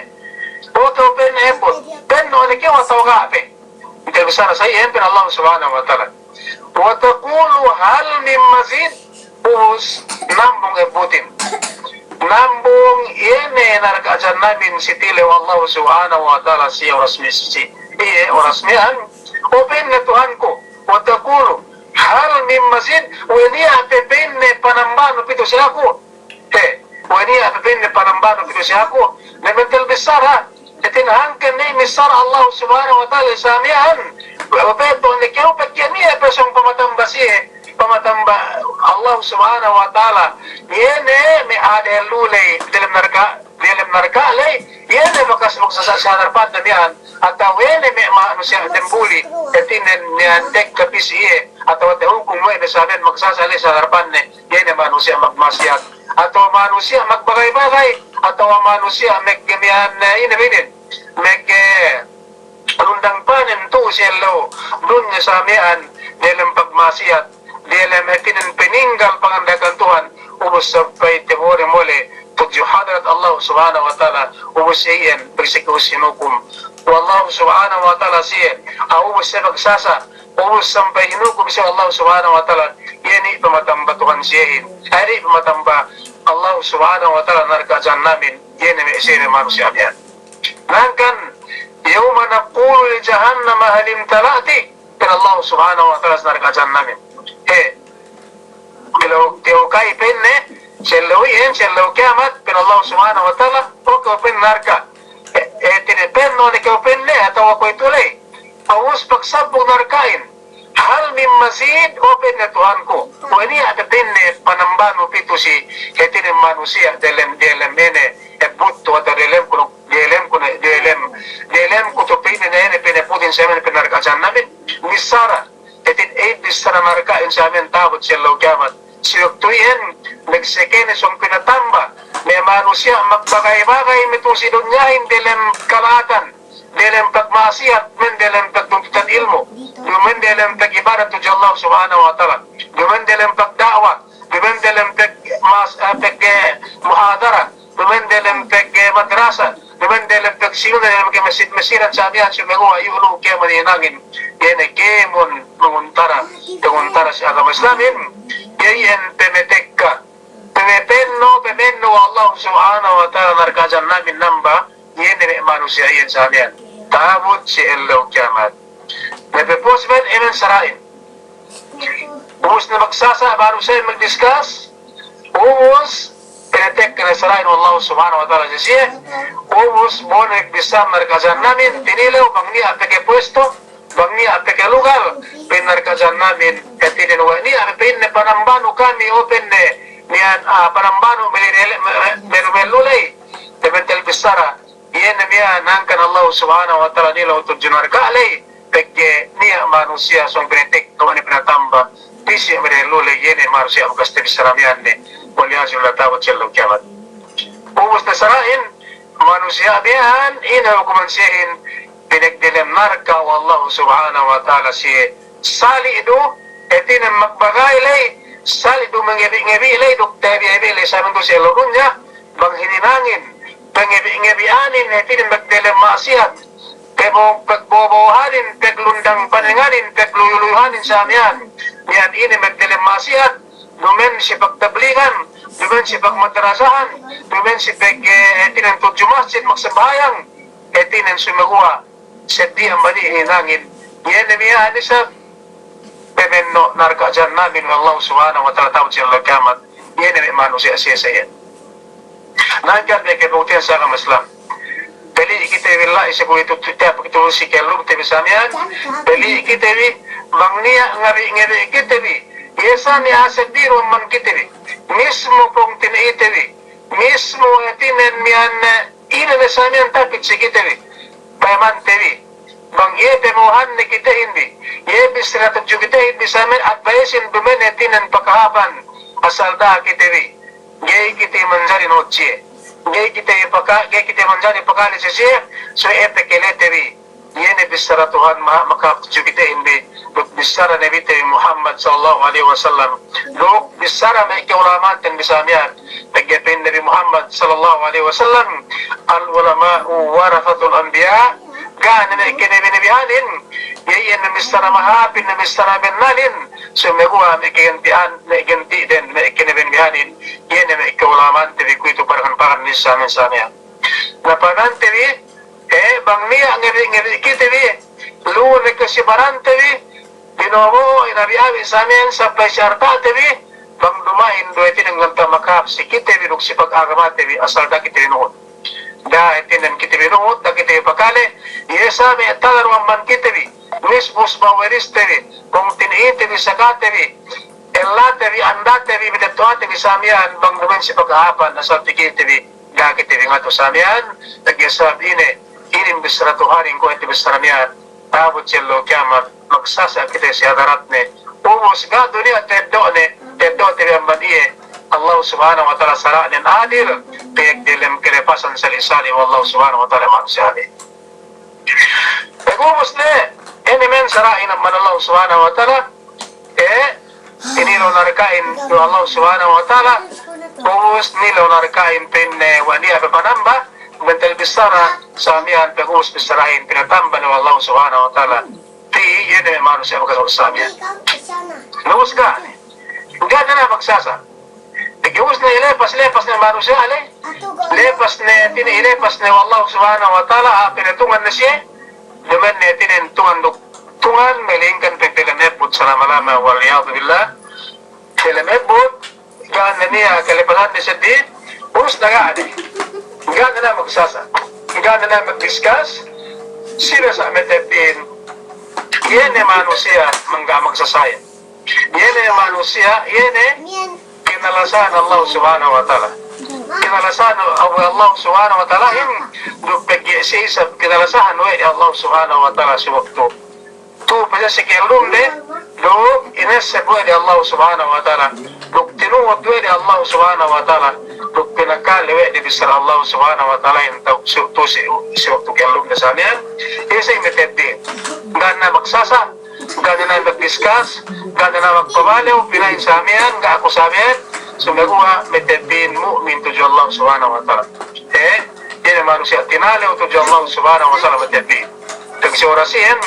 o kew pa'inne ebbut, penno' ne kew atawa ga' pe. Inte bissara sa iyan pa'in Allah Subhanahu wa Ta'ala. Wa taqulu hal min mazid, ubus nambung ebbutin. Nambung iye ne narka' jahannamin si tilew Allah Subhanahu wa Ta'ala si oras mi-, si, iye oras miya'an. O pa'inne Tuhanku, wa taqulu, hal min mazid, we' niya' pe pa'inne panambanu pitu si aku. He, we' niya' pe pa'inne panambanu pitu si aku. Na bentel bissara, hātinen hangkan ne bissara Allah Subhanahu wa Ta'ala sa miya'an. We' pe to ne kew pegge' niya' pe sōng pamatamba siye, pamatamba Allah Subhanahu wa Ta'ala. Iye ne me' a'a dehellu ley delem narka'. Delem narka' ley, iye ne bakas magsasa' si hadapanne miya'an, atawa iye ne me' manusiya' dembuli, hātinen miya'an tekka pī si iye, atawa tahukum we' ne sa miya'an magsasa' ley si hadapanne, iye ne manusiya' magma'asiyat, atawa manusiya' magbagay-bagay, atawa manusiya' meg-, miya'an, eh, ine binin, meg-, eh, lundang panen tu'u si ellew dunya sa miya'an, delem pagma'asiyat, delem hātinen paninggal panganda'akan Tuhan, ubus sampay tahuri mole' tudju hadarat Allah Subhanahu wa Ta'ala, ubus iyan pagseke ubus hinukum we' Allah Subhanahu wa Ta'ala siye, a ubus siye pagsasa', ubus sampay hinukum siye we' Allah Subhanahu wa Ta'ala, iye ne pamatamba Tuhan siyehin, iye ne pamatamba Allah Subhanahu wa Ta'ala narka' jahannamin, iye ne me' siye me' manusiya' miya'an. Hangkan, yawma naqulu li jahannama hal imtala'ti, pa'in Allah Subhanahu wa Ta'ala si narka' jahannamin. He, kew, kew ka'i pa'inne, si ellew iyan, si ellew kiyamat, pa'in Allah Subhanahu wa Ta'ala, o kew pa'inne narka'. He, he, hātinen penno' ne kew pa'inne, atawa kuwe'itu ley. Ubus pagsabbut narka'in. Hal min mazid, o pa'inne Tuhanku. We' niya' pe pa'inne panambanu pitu si, hātinen manusiya' delem, delem ine, ebbut tu atawa delemku, delemku ne, delem, delemku tu pa'inne ne, ine pa'inne putin sa miya'an pa'in narka' jahannamin. Bissara, hātinen bissara narka'in sa miya'an ta'abut si ellew kiyamat. Si waktu iyan, magseke ne sōng pinatamba, me' manusiya' magbagay-bagay me' tu'u si dunyahin delem kala'atan. Delem pagma'asiyat, duma'in delem pagtuntutan ilmu', duma'in delem pag'ibadat tudju Allah Subhanahu wa Ta'ala, duma'in delem pagda'wa, duma'in delem pag-, mas-, eh, pag-, eh, muhadara, duma'in delem pag-, eh, madrasa, duma'in delem pag sinu ne ke masjid-masjidan samiyan, sumeguwa' iyu' lu'u kēmon hinangin, iye ne kēmon panguntara, panguntara si agama Islamin, iye iyan pamatekka, pamapenno', pamapenno' we' Allah Subhanahu wa Ta'ala narka' jahannamin namba, iye ne me' manusiya' iyan samiyan. Ta'abut si ellew kiyamat. Nape puwas men, iye men sara'in. Ubus ne magsasa', baru siye magdiskas. Ubus, pinatekka ne sara'in we' Allah Subhanahu wa Ta'ala si siye. Ubus, bo'one bissā narka' jahannamin, tinilew bang niya' pe ke puwesto, bang niya' pe ke lugal, pa'in narka' jahannamin, hātinen we' niya' pe, pa'inne, panambanu kami, o pa'inne, niya', ah, panambanu mele-, mele-, melu-melu ley, te bentel bissāra. Iye ne miya'an hangkan Allah Subhanahu wa Ta'ala nilew tudju narka' ley, pegge' niya' manusiya' sōng pinatekka we' ne pinatamba, pī siye mele-melu ley, iye ne manusiya' bakas te bissāra miya'an ne, wal iyazu billah, ta'abut si ellew kiyamat. Ubus ne sara'in, manusiya' miya'an, ine hukuman siyehin, pinagdelem narka' we' Allah Subhanahu wa Ta'ala siye, sali' du, hātinen magbagay ley, sali' du mangebi'-ngebi' ley, duk tabi'-tabi' ley, samintu si ellew dunya, bang hininangin, pangebi'-ngebi'anin, hātinen magdelem ma'asiyat, pagbo-, pagbobo'ohanin, paglundang paninganin, pagluyu-luyuhanin samiyan, miya'an ine magdelem ma'asiyat, duma'in si pagtabligan, duma'in si pagmadrasahan, duma'in si pag, eh, hātinen tudju masjid magsambahayang, hātinen sumeguwa' seddi amban iye hinangin, iye ne miya'an isab, pamenno' narka' jahannamin we' Allah Subhanahu wa Ta'ala ta'abut si ellew kiyamat, iye ne me' manusiya' siye-siye. Na, hangkan me' kabutihan si agama Islam. Peli' kite bi la'i si kuwe'itu, tu-, tu-, tu-, si kellumte bi samiyan, peli' kite bi, bang niya' ngabi'-ngabi' kite bi, iye samiyan seddi du amban kite bi, mismu pungtina'ite bi, mismu hātinen miya'an, eh, ine ne samiyan tapit si kite bi, payamante bi. Bang iye pamo'ohanne kitehin bi, iye bissā tudju kitehin bi samiyan, advice-in, duma'in hātinen pakahāpan, asal da'a kite bi, ga'i kite manjari nuhut siye, ga'i kite paka-, ga'i kite manjari pakale si siye, subey iye pakalete bi. Iye ne bissāra Tuhan ma-, makahāp tudju kitehin bi, duk bissāra Nabite bi Muhammad sallallahu alaihi wasallam, duk bissāra me' ka'ulamanten bi samiyan, pegge' pa'in Nabi Muhammad sallallahu alaihi wasallam, "Al-ulama'u warathatul anbiya." Ga' ne me' kanabi-nabihanin, iye iyan me' bissāra mahāpin, me' bissāra bennalin, sumeguwa' me' kaganti'an, me' ganti'den me' kanabi-nabihanin, iye ne me' ka'ulamante bi kuwe'itu parangan-parangan ne samiyan-samiyan. Na payamante bi, eh, bang niya' ngabi'-ngabi' kite bi, lu'u ne kasibarante bi, bino'o-bo'o, inabi-abi samiyan sampay si arta'te bi, bang duma'in du hātinen ganta' makahāp si kite bi duk si pagagamate bi, asal da'a kite bi nuhut. Da'a hātinen kite bi nuhut, da'a kite bi pakale, iye samiyan taga du amban kite bi, nisbus baweriste bi, pungtina'ite bi, sagate bi, ellate bi, andate bi, matetto'ate bi samiyan, bang duma'in si pagahāpan, asal kite bi, ga' kite bi ngatu samiyan, pegge' sabab ine, inin bissāra Tuhanin kuwe' te bissāra miya'an, ta'abut si ellew kiyamat, magsasa' kite si hadaratne, ubus ga' du niya' ta'eddo'ne, ta'eddo'te bi amban iye, Allah Subhanahu wa Ta'ala sara'nen adil, pegge' dem kalapasan sali'-sali' we' Allah Subhanahu wa Ta'ala manusiya'in. Pagubus ne, inin men sara'in amban Allah Subhanahu wa Ta'ala, eh, tinilew narka'in we' Allah Subhanahu wa Ta'ala, ubus nilew narka'in pa'inne we' niya' pe panamba, bentel bissāra, samiyan pagubus bissārahin pinatamba ne we' Allah Subhanahu wa Ta'ala. Ti, iye ne me' manusiya' bakas samiyan. Ubus ga' ne. Ga' ne na magsasa'. Pegge' ubus ne ilepas, lepas ne manusiya' le. Lepas ne, tini ilepas ne we' Allah Subhanahu wa Ta'ala, a'a pinatungan ne siye. Duma'in ne tinin tungan duk tungan, malingkan pe dalem ebbut salama-lama, wal iyadhu billah. Dalem ebbut, ga' ne niya' kalepasanne seddi, ubus na ga' ne. Ga' ne na magsasa'. Ga' ne na magdiskas. Sine sa' matepin. Iye ne manusiya' mangga' magsasa'in. Iye ne manusiya', iye ne kinalasahan Allah Subhanahu wa Ta'ala. Kinalasahan we' Allah Subhanahu wa Ta'alahin, duk pegge' siye isab kinalasahan we' Allah Subhanahu wa Ta'ala si waktu. Tu'u pe siye si kellumde, duk inesseb we' de Allah Subhanahu wa Ta'ala. Duk tinuhut we' de Allah Subhanahu wa Ta'ala. Duk pinakale we' de bissāra Allah Subhanahu wa Ta'alahin tu'u si, si waktu kellumde samiyan. Iye siye matepin. Ga' ne na magsasa'. Ga' ne na magdiskas, ga' ne na magpabalew, pina'in samiyan, ga' aku samiyan, sumeguwa' matepin mu'min tudju Allah Subhanahu wa Ta'ala. Eh, Iye ne manusiya' tinalew tudju Allah Subhanahu wa Ta'ala matebbi. Pegge' si oras iyan,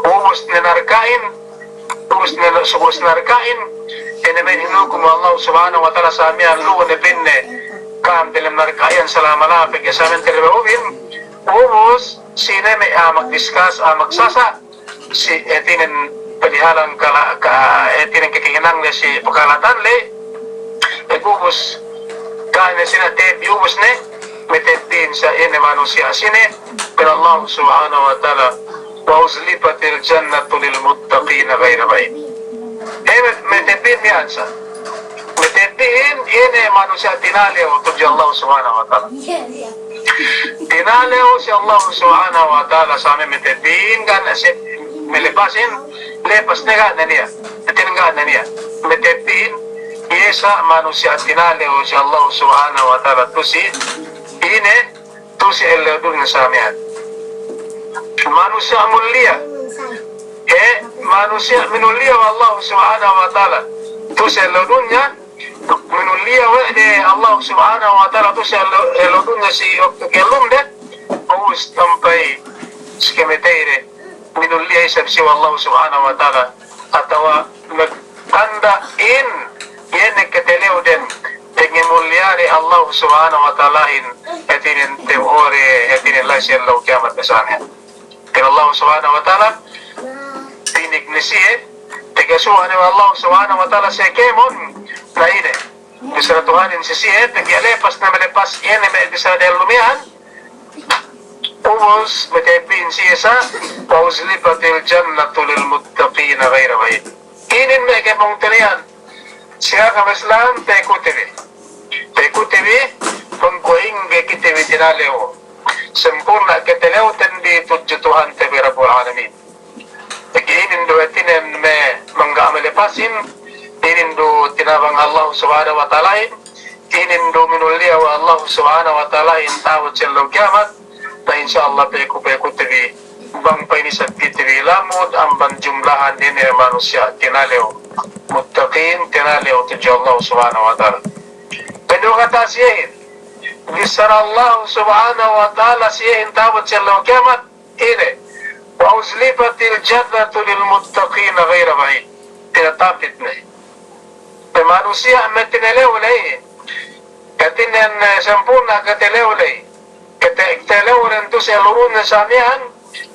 ubus ne narka'in, ubus ne, ubus narka'in, iye ne me' hinukum Allah Subhanahu wa Ta'ala sa miya'an, lu'u ne pa'inne ka'am delem narka' iyan salama-lama pegge' sa miya'an telebewin. Ubus sine me' a'a magdiskas, a'a magsasa', si, hātinen palihalan kala-, ka-, hātinen kakahinang le si pakalatan le, pegubus, ka'am ne sine tebbi ubus ne, matebbihin sa iye ne manusiya' sine, pa'in Allah Subhanahu wa Ta'ala, "Wa uzlifatil jannatu lil muttaqina ghaira ba'id." He, me-, matebbihin miya'an sa. Matebbihin, iye ne manusiya' tinalew tudju Allah Subhanahu wa Ta'ala. Tinalew si Allah Subhanahu wa Ta'ala sa me' matebbihin, ga' ne siye malepasin, lepas ne ga' ne niya'. Hātinen ga' ne niya'. Matebbihin, iye sa manusiya' tinalew si Allah Subhanahu wa Ta'ala tu'u si, ine, tu'u si ellew dunya sa miya'an. Manusiya' mulliya. He, manusiya' minulliya we' Allah Subhanahu wa Ta'ala tu'u si ellew dunya, minulliya we' de Allah Subhanahu wa Ta'ala tu'u si ellew, ellew dunya si waktu kellum de, ubus tampay si kamateyde, minulliya isab siye we' Allah Subhanahu wa Ta'ala, atawa magtanda' in, iye ne katalewden, pegge' mulliya de Allah Subhanahu wa Ta'alahin, hātinen tewore, hātinen la'i si ellew kiyamat ne sa miya'an. Pa'in Allah Subhanahu wa Ta'ala, tinig ne siye, tagasuwa' ne we' Allah Subhanahu wa Ta'ala siye kēmon, na ine. Bissara Tuhanin si siye, pegge' lepas ne malepas iye ne me' bissara diyalem miya'an. Ubus, matebbihin siye sa, "Wa uzlifatil jannatu lil muttaqina ghaira ba'id." Inin me' kēmon tiniyan. Siye ka'am Islam, pekutebi. Pekutebi, bang kuwe' ingge kitebi tinalew. Sempurna' katalewten bi tudju Tuhante bi Rabbul Alamin. Pegge' inin du hātinen me' mangga' malepasin, inin du tinabang Allah Subhanahu wa Ta'alahin, inin du minulliya we' Allah Subhanahu wa Ta'alahin ta'abut si ellew kiyamat, na insya Allah peku-pekutebi, bang pa'in isab kitebi lamud amban jumlahan inin manusiya' tinalew, muttaqin tinalew tudju Allah Subhanahu wa Ta'ala. Pa'in du kata siyehin, bissara Allah Subhanahu wa Ta'ala siyehin ta'abut si ellew kiyamat, ine, "Wa uzlifatil jannatu lil muttaqina ghaira ba'id." Tinatapit ne. Pe manusiya' me' tinalew ley. Hātinen, eh, sempurna' katalew ley. Kate-, katalewden tu'u si ellew dunya sa miya'an,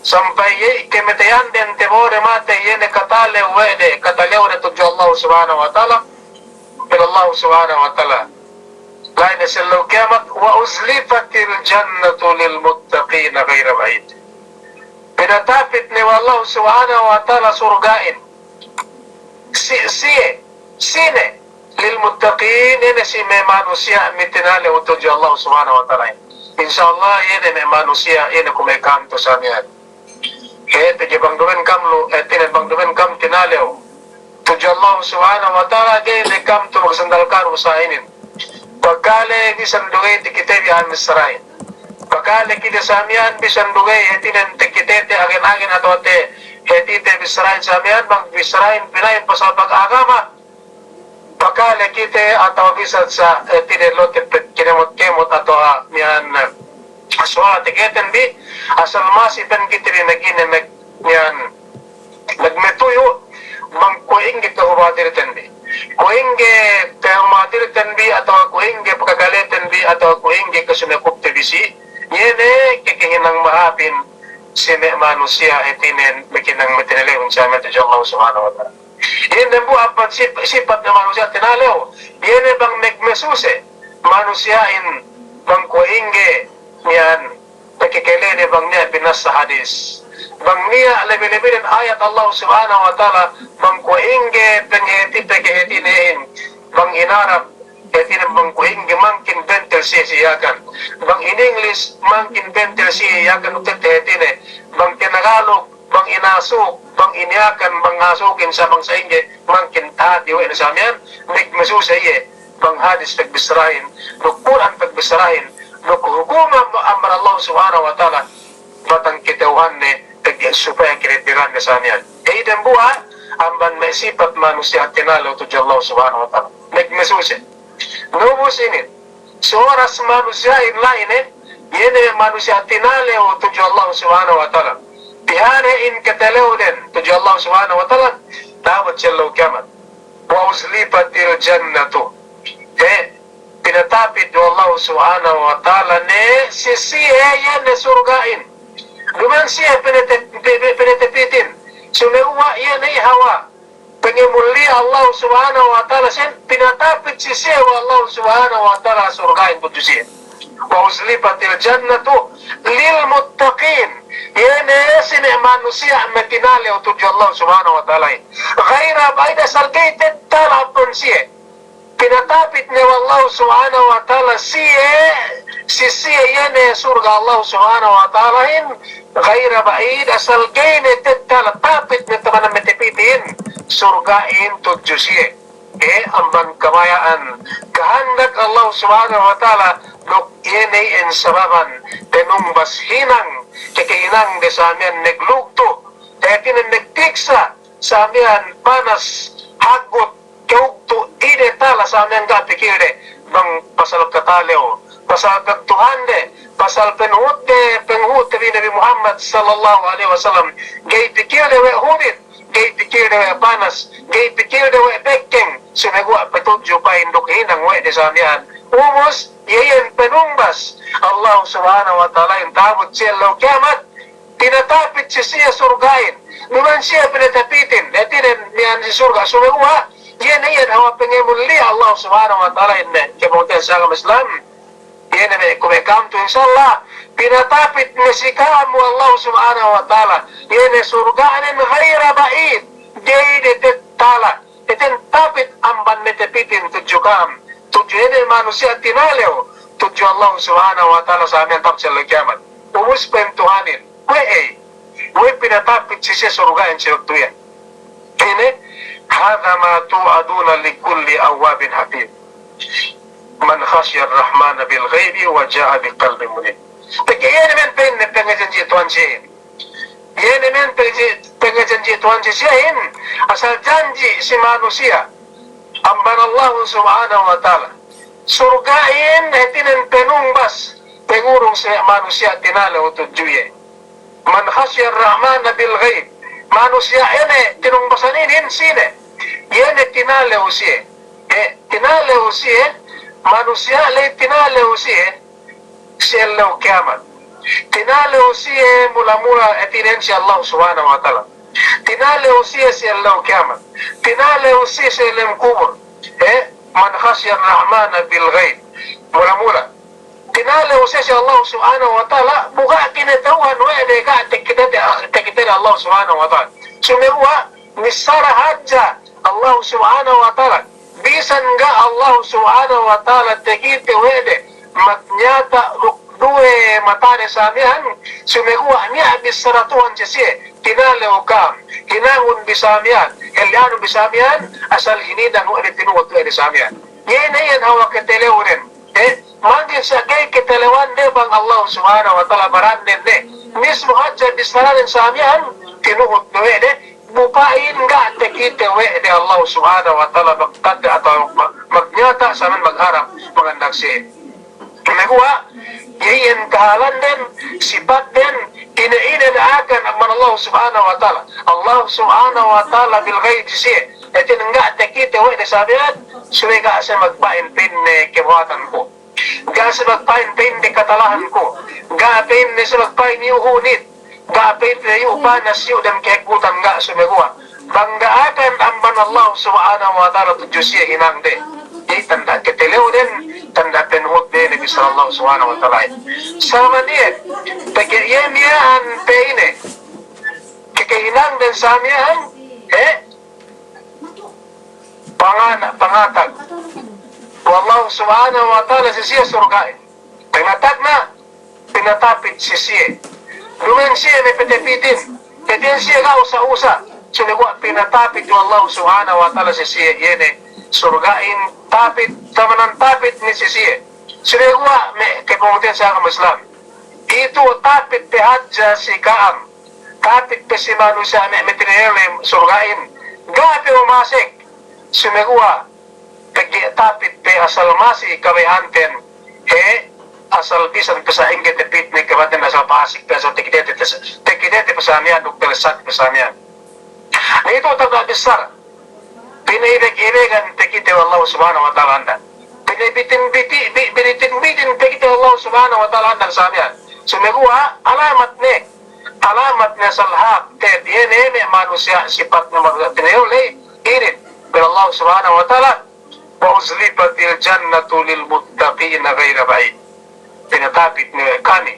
sampay iye kamateyanden tewore matey iye ne katalew we' de, katalewde tudju Allah Subhanahu wa Ta'ala. Pa'in Allah Subhanahu wa Ta'ala, la'i ne si ellew kiyamat, "Wa uzlifatil jannatu lil muttaqina ghaira ba'id." Pinatapit ne we' Allah Subhanahu wa Ta'ala surga'in. Si, siye, sine, lil muttaqin, ine si me' manusiya' me' tinalew tudju Allah Subhanahu wa Ta'ala. Insya Allah, iye ne me' manusiya', iye ne kuwe' me' ka'am tu'u sa miya'an. He, pegge' bang duma'in ka'am lu, eh, hātinen bang duma'in ka'am tinalew tudju Allah Subhanahu wa Ta'ala, ga'i ne ka'am tu'u magsandal karu sa inin. Pakale bisan du ga'i takitebi a'a missārahin. Pakale kite sa miya'an bisan du ga'i hātinen takitete agen-agen atawa te, hātite missārahin sa miya'an, bang missārahin pina'in pasal pag-agama. Pakale kite atawa bisan sa, eh, hātinen lote pe kinemot-kemot atawa miya'an, eh, suwara takiteten bi, asal masi pen kite bi magine mag-, miya'an, magmatuyu', bang kuwe' ingge kahumadirten bi. Kuwe' ingge kahumadirten bi atawa kuwe' ingge pakakaleten bi atawa kuwe' ingge kasumekupte bi si, iye ne kakahinang mahāpin si me' manusiya' hātinen maghinang matinalew insya Allah tudju Allah Subhanahu wa Ta'ala. Iye ne bu amban sip-, sipat ne manusiya' tinalew. Iye ne bang magmasuse manusiya'in bang kuwe' ingge miya'an, pakakalede bang niya' binassa hadis. Bang niya' lebe-lebeden ayat Allah Subhanahu wa Ta'ala, bang kuwe' ingge pangahāti, pangahātinehin, bang in Arab, hātinen bang kuwe' ingge mangkin bentel siye si Yakan. Bang in English, mangkin bentel siye Yakan duk tette hātine. Bang Tinagalog, bang in Asuk, bang in Yakan, bang Asukin sa bang sa'ingge, mangkin tahāti we' ne sa miya'an, magmasuse iye, bang hadis pagbissarahin, duk Kur'an pagbissarahin, duk hukum am-, amar Allah Subhanahu wa Ta'ala, batang kata'uhanne, pegge' supaya kirepiranne sa miya'an. Iye dambuwa', amban me' sipat manusiya' tinalew tudju Allah Subhanahu wa Ta'ala. Magmasuse. Ubus inin, si oras manusiya'in la'i ne, Iye ne manusiya' tinalew tudju Allah Subhanahu wa Ta'ala. Pihare in katalewden tudju Allah Subhanahu wa Ta'ala, ta'abut si ellew kiyamat. Wa uzlifatil jannatu. He, pinatapit we' Allah Subhanahu wa Ta'ala ne si siye iye ne surga'in. Duma'in siye pinate-, pe-, pe-, pinatapitin. Sumeguwa' iye ne hawal pangemulliya Allah Subhanahu wa Ta'ala, sen pinatapit si siye we' Allah Subhanahu wa Ta'ala surga'in tudju siye. Wa uzlifatil jannatu lil muttaqin. Iye ne si me' manusiya' me' tinalew tudju Allah Subhanahu wa Ta'ala. Ghaira ba'id, asal ga'i tettala' amban siye. Pinatapit ne we' Allah Subhanahu wa Ta'ala siye, si siye iye ne surga' Allah Subhanahu wa Ta'alahin, ghaira ba'id, asal ga'i ne tettala', tapit ne taman me' tapitin surga'in tudju siye. E, amban kabaya'an kahandak Allah Subhanahu wa Ta'ala, duk iye ne iyan sababan panumbas hinang, ke kahinangde samiyan naglugtu', e, hātinen nagtiksa', samiyan panas, hagut, ka'ugtu' ine tala' samiyan ga' pikilde, bang pasal katalew, pasal pagtuhande, pasal panuhutde, panuhut Nabi, Nabi Muhammad sallallahu alaihi wasallam, ga'i pikilde we' hunit, ga'i pikilde we' panas, ga'i pikilde we' bekkeng, sumeguwa' patudju pa'in duk hinang we' de samiyan. Ubus, iye iyan panumbas Allah Subhanahu wa Ta'alahin ta'abut si ellew kiyamat, pinatapit si siye surga'in. Duma'in siye pinatapitin, hātinen miya'an si surga', sumeguwa' iye ne iyan hawal pangemulliya Allah Subhanahu wa Ta'alahin ne, kemutihan si agama Islam. Iye ne me' kuwe' ka'am tu, insya Allah, pinatapit ne si ka'am we' Allah Subhanahu wa Ta'ala iye ne surga'nen ghaira ba'id, ga'i ne tettala'. Hātinen tapit amban me' tapitin tudju ka'am, tudju iye ne manusiya' tinalew tudju Allah Subhanahu wa Ta'ala samiyan ta'abut si ellew kiyamat. Ubus pa'in Tuhanin, we' ey, we' pinatapit si siye surga'in si waktu iyan. Ine, hadha ma tu'aduna li kulli awwabin hafiz. Man khashiyar rahmana bil ghaibi wa ja'a bi qalbin munib. Pegge' iye ne men pa'inne pangajanji' Tuhan siyehin. Iye ne men pangajanji', pangajanji' Tuhan si siyehin, asal janji' si manusiya' amban Allah Subhanahu wa Ta'ala. Surga'in hātinen panumbas, pangurung si manusiya' tinalew tudju iye. Man khashiyar rahmana bil ghaib. Manusiya' ine tinumbasan inin sine? Iye ne tinalew siye. E, tinalew siye, manusiya' ley tinalew siye si ellew kiyamat. Tinalew siye mula-mula hātinen si Allah Subhanahu wa Ta'ala. Tinalew siye si ellew kiyamat. Tinalew siye si ellew kubul. E, man khashiyar rahmana bil ghaib. Mula-mula. Tinalew siye si Allah Subhanahu wa Ta'ala, bu ga' kinata'uhan we' de ga' takitede, takitede Allah Subhanahu wa Ta'ala. Sumeguwa' missara hadja Allah Subhanahu wa Ta'ala. Bisan ga' Allah Subhanahu wa Ta'ala takite we' de, magnyata' duk duwe matade samiyan, sumeguwa' niya' bissara Tuhan si siye, tinalew ka'am, hinangun bi samiyan, helli'anun bi samiyan, asal hininang we' de, tinuhut we' de samiyan. Iye ne iyan hawal katalewden. E, mangkin sa' ga'i katalewande bang Allah Subhanahu wa Ta'ala barannen ne. Mismu hadja bissaranen samiyan, tinuhut we' de, bu pa'in ga' takite we' de Allah Subhanahu wa Ta'ala magtanda atawa mag-, magnyata' samiyan magharap, magandak siye. Sumeguwa', iye iyan kahalanden, sipatden, ine-ine da'akan amban Allah Subhanahu wa Ta'ala. Allah Subhanahu wa Ta'ala bil ghaib siye. Hātinen ga' takite we' de samiyan, subey ga' siye magpa'in pa'inne kabuhatanku. Ga' siye magpa'in pa'inne katalahanku. Ga' pa'inne siye magpa'in iyu' hunit. Ga' pa'inne iyu' panas, iyu' dem kaheggutan, ga', sumeguwa' bang da'akan amban Allah Subhanahu wa Ta'ala tudju siye hinangde. Iye tanda' katalewden, tanda' panuhutde Nabi sallallahu Subhanahu wa Ta'ala. Sama niye, pegge' iye miya'an pa'inne, kakahinangden samiyan, e, pangana-, pangatag we' Allah Subhanahu wa Ta'ala si siye surga'in. Pangatagna, pinatapit si siye. Duma'in siye me' patapitin. Hātinen siye ga' usa'-usa'. Sumeguwa' pinatapit we' Allah Subhanahu wa Ta'ala si siye iye ne surga'in, tapit, tamanan tapit ne si siye. Sumeguwa' me' kapungtina'ihan si agama Islam. Itu tapit pe hadja si ka'am. Tapit pe si manusiya' me' matilelem surga'in. Ga' pe umasek. Sumeguwa' pegge' tapit pe asal masi kabaya'anten. He, asal bisan pe sa'ingge tapitne kabaten asal pasik pe asal takitete, takitete pe samiyan duk talessat pe samiyan. Na itu tagna' bissara. Pina'ibeg-ibegan pe kite we' Allahu Subhanahu wa Ta'ala andan. Pinabitin-biti-, bi-, binitin-bitin pe kite we' Allahu Subhanahu wa Ta'ala andan samiyan. Sumeguwa' alamat ne, alamat ne asal hak te'ed iye ne me' manusiya' sipatne manusiya' tinayu ley inin. Pa'in Allahu Subhanahu wa Ta'ala, "Wa uzlifatil jannatu lil muttaqina ghaira ba'id." Pinatapit ne we' kami.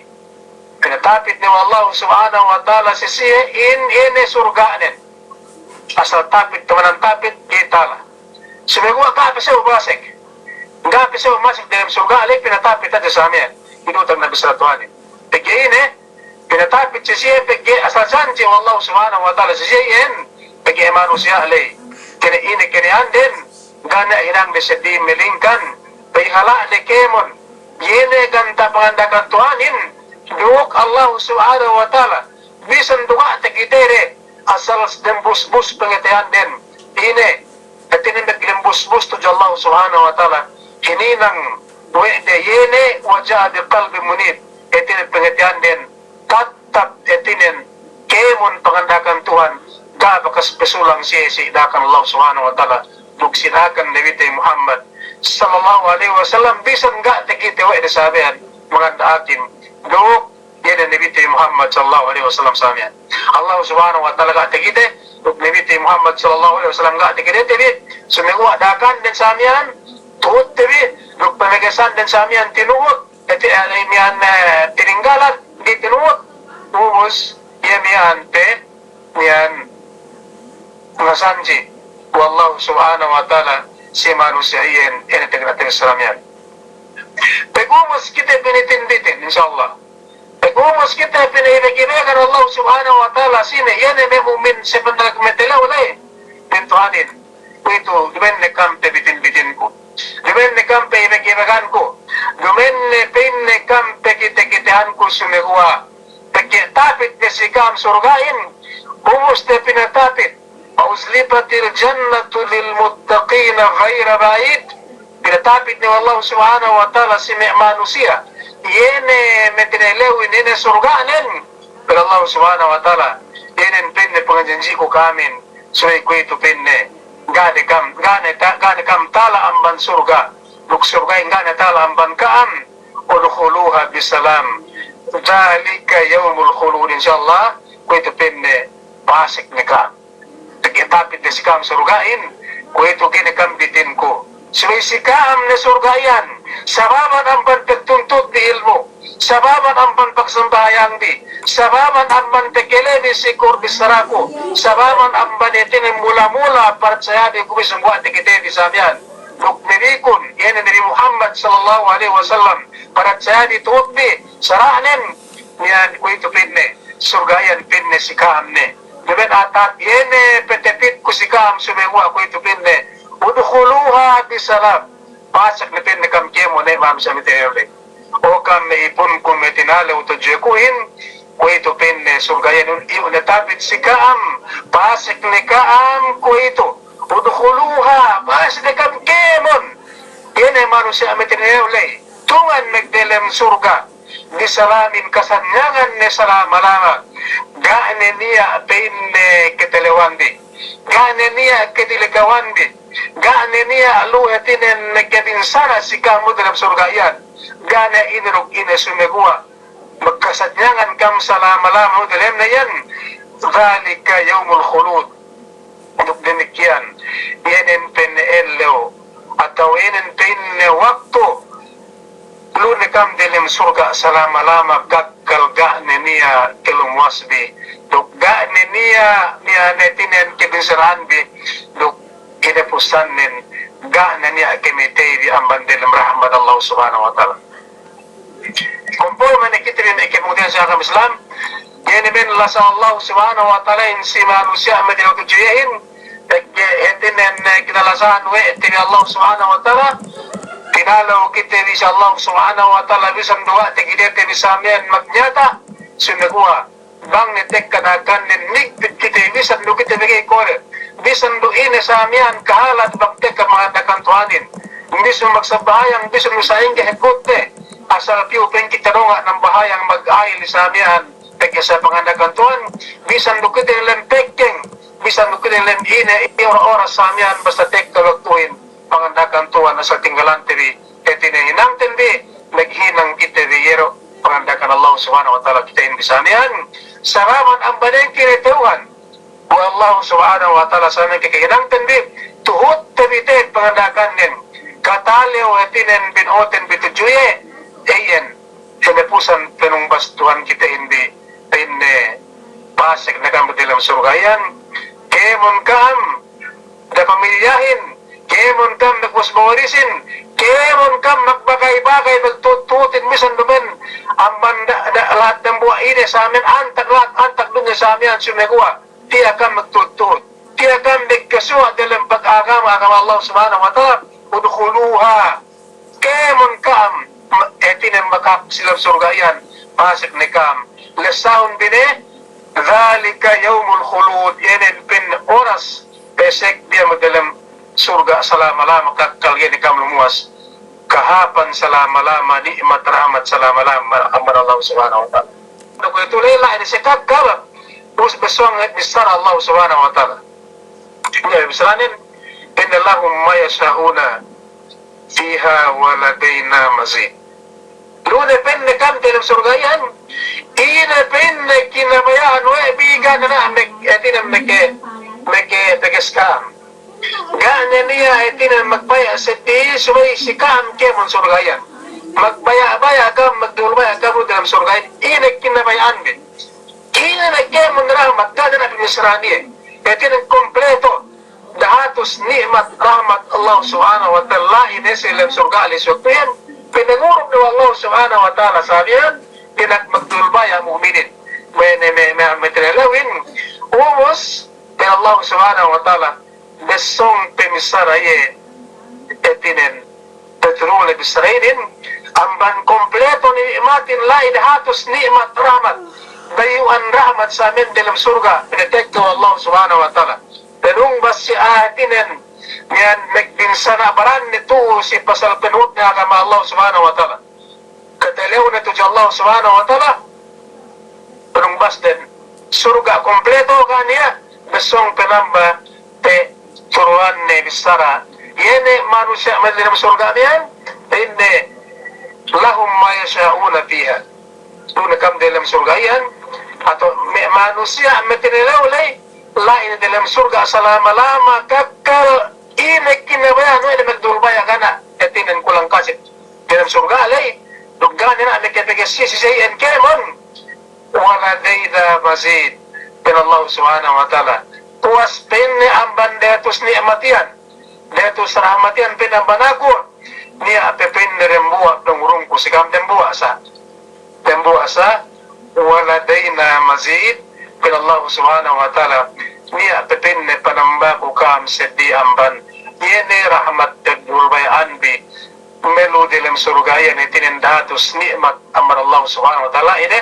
Pinatapit ne we' Allahu Subhanahu wa Ta'ala si siye in, ine surga'nen. Asal tapit, tamanan tapit, ga'i tala. Sumeguwa' ga' pe siye masuk. Ga' pe siye masuk dalem surga' ley, pinatapit hadja samiyan. Inutang Nabi sallallahu alaihi wasallam. Pegge' ine, pinatapit si siye, pegge' asal janji' we' Allahu Subhanahu wa Ta'ala si siye in, pegge' manusiya' ley. Kene ine, kene anden, ga' ne hinangde seddili malingkan, pegge' hala' de kēmon. Iye ne ganta' panganda'akan Tuhanin, duk Allahu Subhanahu wa Ta'ala. Bisan du ga' takitede, asal dembus-bus pangateyanden. Ine, hātinen magdembus-bus tudju Allahu Subhanahu wa Ta'ala. Hininang we' de iye ne, wa ja'a bi qalbin munib. Hātinen pangateyanden, tattap hātinen kēmon panganda'akan Tuhan, ga' bakas pasulang siye si da'akan Allahu Subhanahu wa Ta'ala, duk si da'akan Nabite Muhammad sallallahu alaihi wasallam, bisan ga' takite we' de sabeyan manganda'akin, duk iye ne Nabite Muhammad sallallahu alaihi wasallam samiyan. Allahu Subhanahu wa Ta'ala ga' takite, duk Nabite Muhammad sallallahu alaihi wasallam ga' takite te bi, sumeguwa' da'akanden samiyan, tuhutte bi, duk pamagesanden samiyan tinuhut, eti, eh, miyan, eh, tininggalan, ga'i tinuhut, ubus, iye miyan pe, miyan, ngasanji we' Allahu Subhanahu wa Ta'ala si manusiya' iyan, ine tagna' tagna' samiyan. Pagubus kite pinitin-bitin, insya Allah. Pagubus kite pina'ibeg-ibegan Allahu Subhanahu wa Ta'ala, sine, iye ne me' mu'min sebenarnya kumetelew ley. Pa'in Tuhanin, kuwe'itu, duma'in ne kam pabitin-bitinku. Duma'in ne kam pa'ibeg-ibeganku. Duma'in ne, pa'inne, kam pakite-kitehanku sumeguwa'. Pegge' tapit ne si ka'am surga'in. Ubus ne pinatapit. Wa uzlifatil jannatu lil muttaqina ghaira ba'id. Pinatapit ne we' Allahu Subhanahu wa Ta'ala si me' manusiya'. Iye ne me' tinelewin, iye ne surga'nen. Pa'in Allahu Subhanahu wa Ta'ala, iye ne pa'inne pangajanji'ku ka'amin, subey kuwe'itu pa'inne, ga' ne kam, ga' ne ta-, ga' ne kam tala amban surga', duk surga'in ga' ne tala amban ka'am, udkhuluha bisalam, dhalika yawmul khulud, insya Allah, kuwe'itu pa'inne, pasek ne ka'am. Pegge' tapit ne si ka'am surga'in, kuwe'itu ga'i ne kam bitinku. Subey si ka'am ne surga' iyan, sababan amban pagtuntut bi ilmu', sababan amban pagsambahayang bi, sababan amban pakalebi si kur bissaraku, sababan amban hātinen mula-mula parachaya bi ku bi sumbuwa' takite bi samiyan. Duk Nabikun, iye ne Nabi Muhammad sallallahu alaihi wasallam, parachaya bi tuhut bi, sara'nen, miyan kuwe'itu pa'inne, surga' iyan pa'inne si ka'am ne. Duma'in atap iye ne patapitku si ka'am sumeguwa' kuwe'itu pa'inne, udkhuluha bisalam. Pasek ne pa'inne kam kēmon ne ma'am sa miteyole. O kam me' ipunku me' tinalew tudju kuhin, kuwe'itu pa'inne surga' iyan iyu' ne tapit si ka'am, pasek ne ka'am kuwe'itu. Udkhuluha, pasek ne kam kēmon. Iye ne manusiya' me' tinalew ley, tungan magdelem surga'. Bisalamin, kasanyangan ne salama-lama. Ga' ne niya' pa'inne katalewanbi. Ga' ne niya' kadilikawanbi. Ga' ne niya' lu'u hātinen kabinsana' si ka'am delem surga' iyan. Ga' ne ine duk ine sumeguwa'. Magkasanyangan ka'am salama-lama delem ne iyan. Dhalika yawmul khulud. Duk damikkiyan, iye nen pa'inne ellew, atawa iye nen pa'inne waktu, lu'u ne ka'am delem surga' salama-lama kakkal ga' ne niya' kalumuwasbi, duk ga' ne niya', niya' ne hātinen kabinsana'anbi, duk kinapusannen, ga' ne niya' kamateybi amban delem rahmat Allah Subhanahu wa Ta'ala. Kumpul mene kite bi me' kapungtina'ihan si agama Islam, iye ne me' lasa Allah Subhanahu wa Ta'ala in si manusiya' me' diyalem tudju iyehin, pegge' hātinen, eh, kinalasahan we' te bi Allah Subhanahu wa Ta'ala, tinalew kite bi si Allah Subhanahu wa Ta'ala, bisan du ga' takitete bi samiyan magnyata', sumeguwa' bang ne tekka da'akannen, nigpit kite, bisan du kite magey kole, bisan du ine samiyan kahalan bang tekka manganda'akan Tuhanin, bisan du magsambahayang, bisan du sa'ingge hekkutte, Asal piyu pa'in kite donga' nambahayang mag-ayil sa miya'an, pegge' sa panganda'akan Tuhan, bisan du kite lem pekkeng, bisan du kite lem ine, iye ora-oras sa miya'an, basta tekka waktuhin, panganda'akan Tuhan, asal tinggalante bi, hātinen hinangten bi, maghinang kite bi, iye du panganda'akan Allah Subhanahu wa Ta'ala kitehin bi sa miya'an, saraman amban dengki ne tewhan. We' Allah Subhanahu wa Ta'ala, sa miya'an ke kahinangten bi, tuhutte bi te'ed panganda'akannen, katalew hātinen binu'uten bi tudju iye, iyan, hinapusan panumbas Tuhan kitehin bi, pa'inne, pasek ne kam magdalem surga' iyan, kēmon kam, da'a pamilyahin, kēmon kam magwarisin, kēmon kam magbagay-bagay, magtuhut-tuhutin, bisan duma'in amban da-, da-, lahat dambuwa' ine sa miya'an, antag lahat, antag dunya sa miya'an, sumeguwa', tiya' kam magtuhut-tuhut, tiya' kam magkasuwa' dalem pag-agama, agama Allah Subhanahu wa Ta'ala, udkhuluha, kēmon kam, hātinen makapasek si lem surga' iyan, pasek ne kam. Lessahun bi ne, dhalika yawmul khulud, iye ne pa'in oras pasek bi iyan magdalem surga' salama-lama, kakkal iye ne kam lumuwas. Kahāpan salama-lama, ni'mat rahmat salama-lama amban Allah Subhanahu wa Ta'ala. Duk itu lella ini si kakkal, terus bessuwang bissara Allah Subhanahu wa Ta'ala. Iye bissaranen, inna lahum ma yasha'una fiha wa ladayna mazid. Lu ne pa'inne kam dalem surga' iyan, ine pa'inne kinabaya'an we' bi ga' ne niya' mek-, hātinen meke-, meke teges kam. Ga' ne niya' hātinen magbaya' seddili subey si kam kēmon surga' iyan. Magbaya'-baya' kam, magdulbaya' kam dalem surga' iyan. Ine kinabaya'an bi. Ine ne kēmon rahmat, ga' ne niya' pamissarahan iye. Hātinen kompleto. Dahatus ni'mat rahmat Allah Subhanahu wa Ta'ala ine si lem surga' ley si waktu iyan, pinangurung ne we' Allah Subhanahu wa Ta'ala sa miya'an, pinag-, magdulbaya' mu'minin. Me', me', me', me', me' tinelewin, ubus, pa'in Allah Subhanahu wa Ta'ala, bessong pamissara iye, hātinen, Petrule bissara inin, amban kompleto ni'matin la'i dahatus ni'mat rahmat. Bayu'an rahmat sa miya'an dalem surga', pinatekka we' Allah Subhanahu wa Ta'ala. Panumbas si hātinen, miya'an magbinsana' baranne tu'u si pasal panuhutne agama Allah Subhanahu wa Ta'ala. Katalewne tudju Allah Subhanahu wa Ta'ala, panumbasden, surga' kompleto ga' niya', bessong panamba te turuwanne bissara. Iye ne manusiya' me' dalem surga' miya'an, pa'inne, lahum ma yasha'una fiha. Lu ne kam dalem surga' iyan, atawa me' manusiya' me' tinelew ley, la'i ne dalem surga' salama-lama kakkal, ine kinabaya'an we' ne magdulbaya' ga' ne, hātinen kulang kasih. Dalem surga' ley, duk ga' ne niya' makapegge' si-, si-, si iyan kēmon. Wa ladayna mazid, pa'in Allah Subhanahu wa Ta'ala. Puwas pa'inne amban dahatus ni'mat iyan, dahatus rahmat iyan pa'inne amban aku, niya' pe pa'inne dambuwa' pangurungku si kam dambuwa' sa. Dambuwa' sa, wa ladayna mazid, pa'in Allah Subhanahu wa Ta'ala, niya' pe pa'inne panambaku kam seddili amban, iye ne rahmat pagdulbaya'an bi, me' lu dalem surga' iyan hātinen dahatus ni'mat amban Allah Subhanahu wa Ta'ala ine,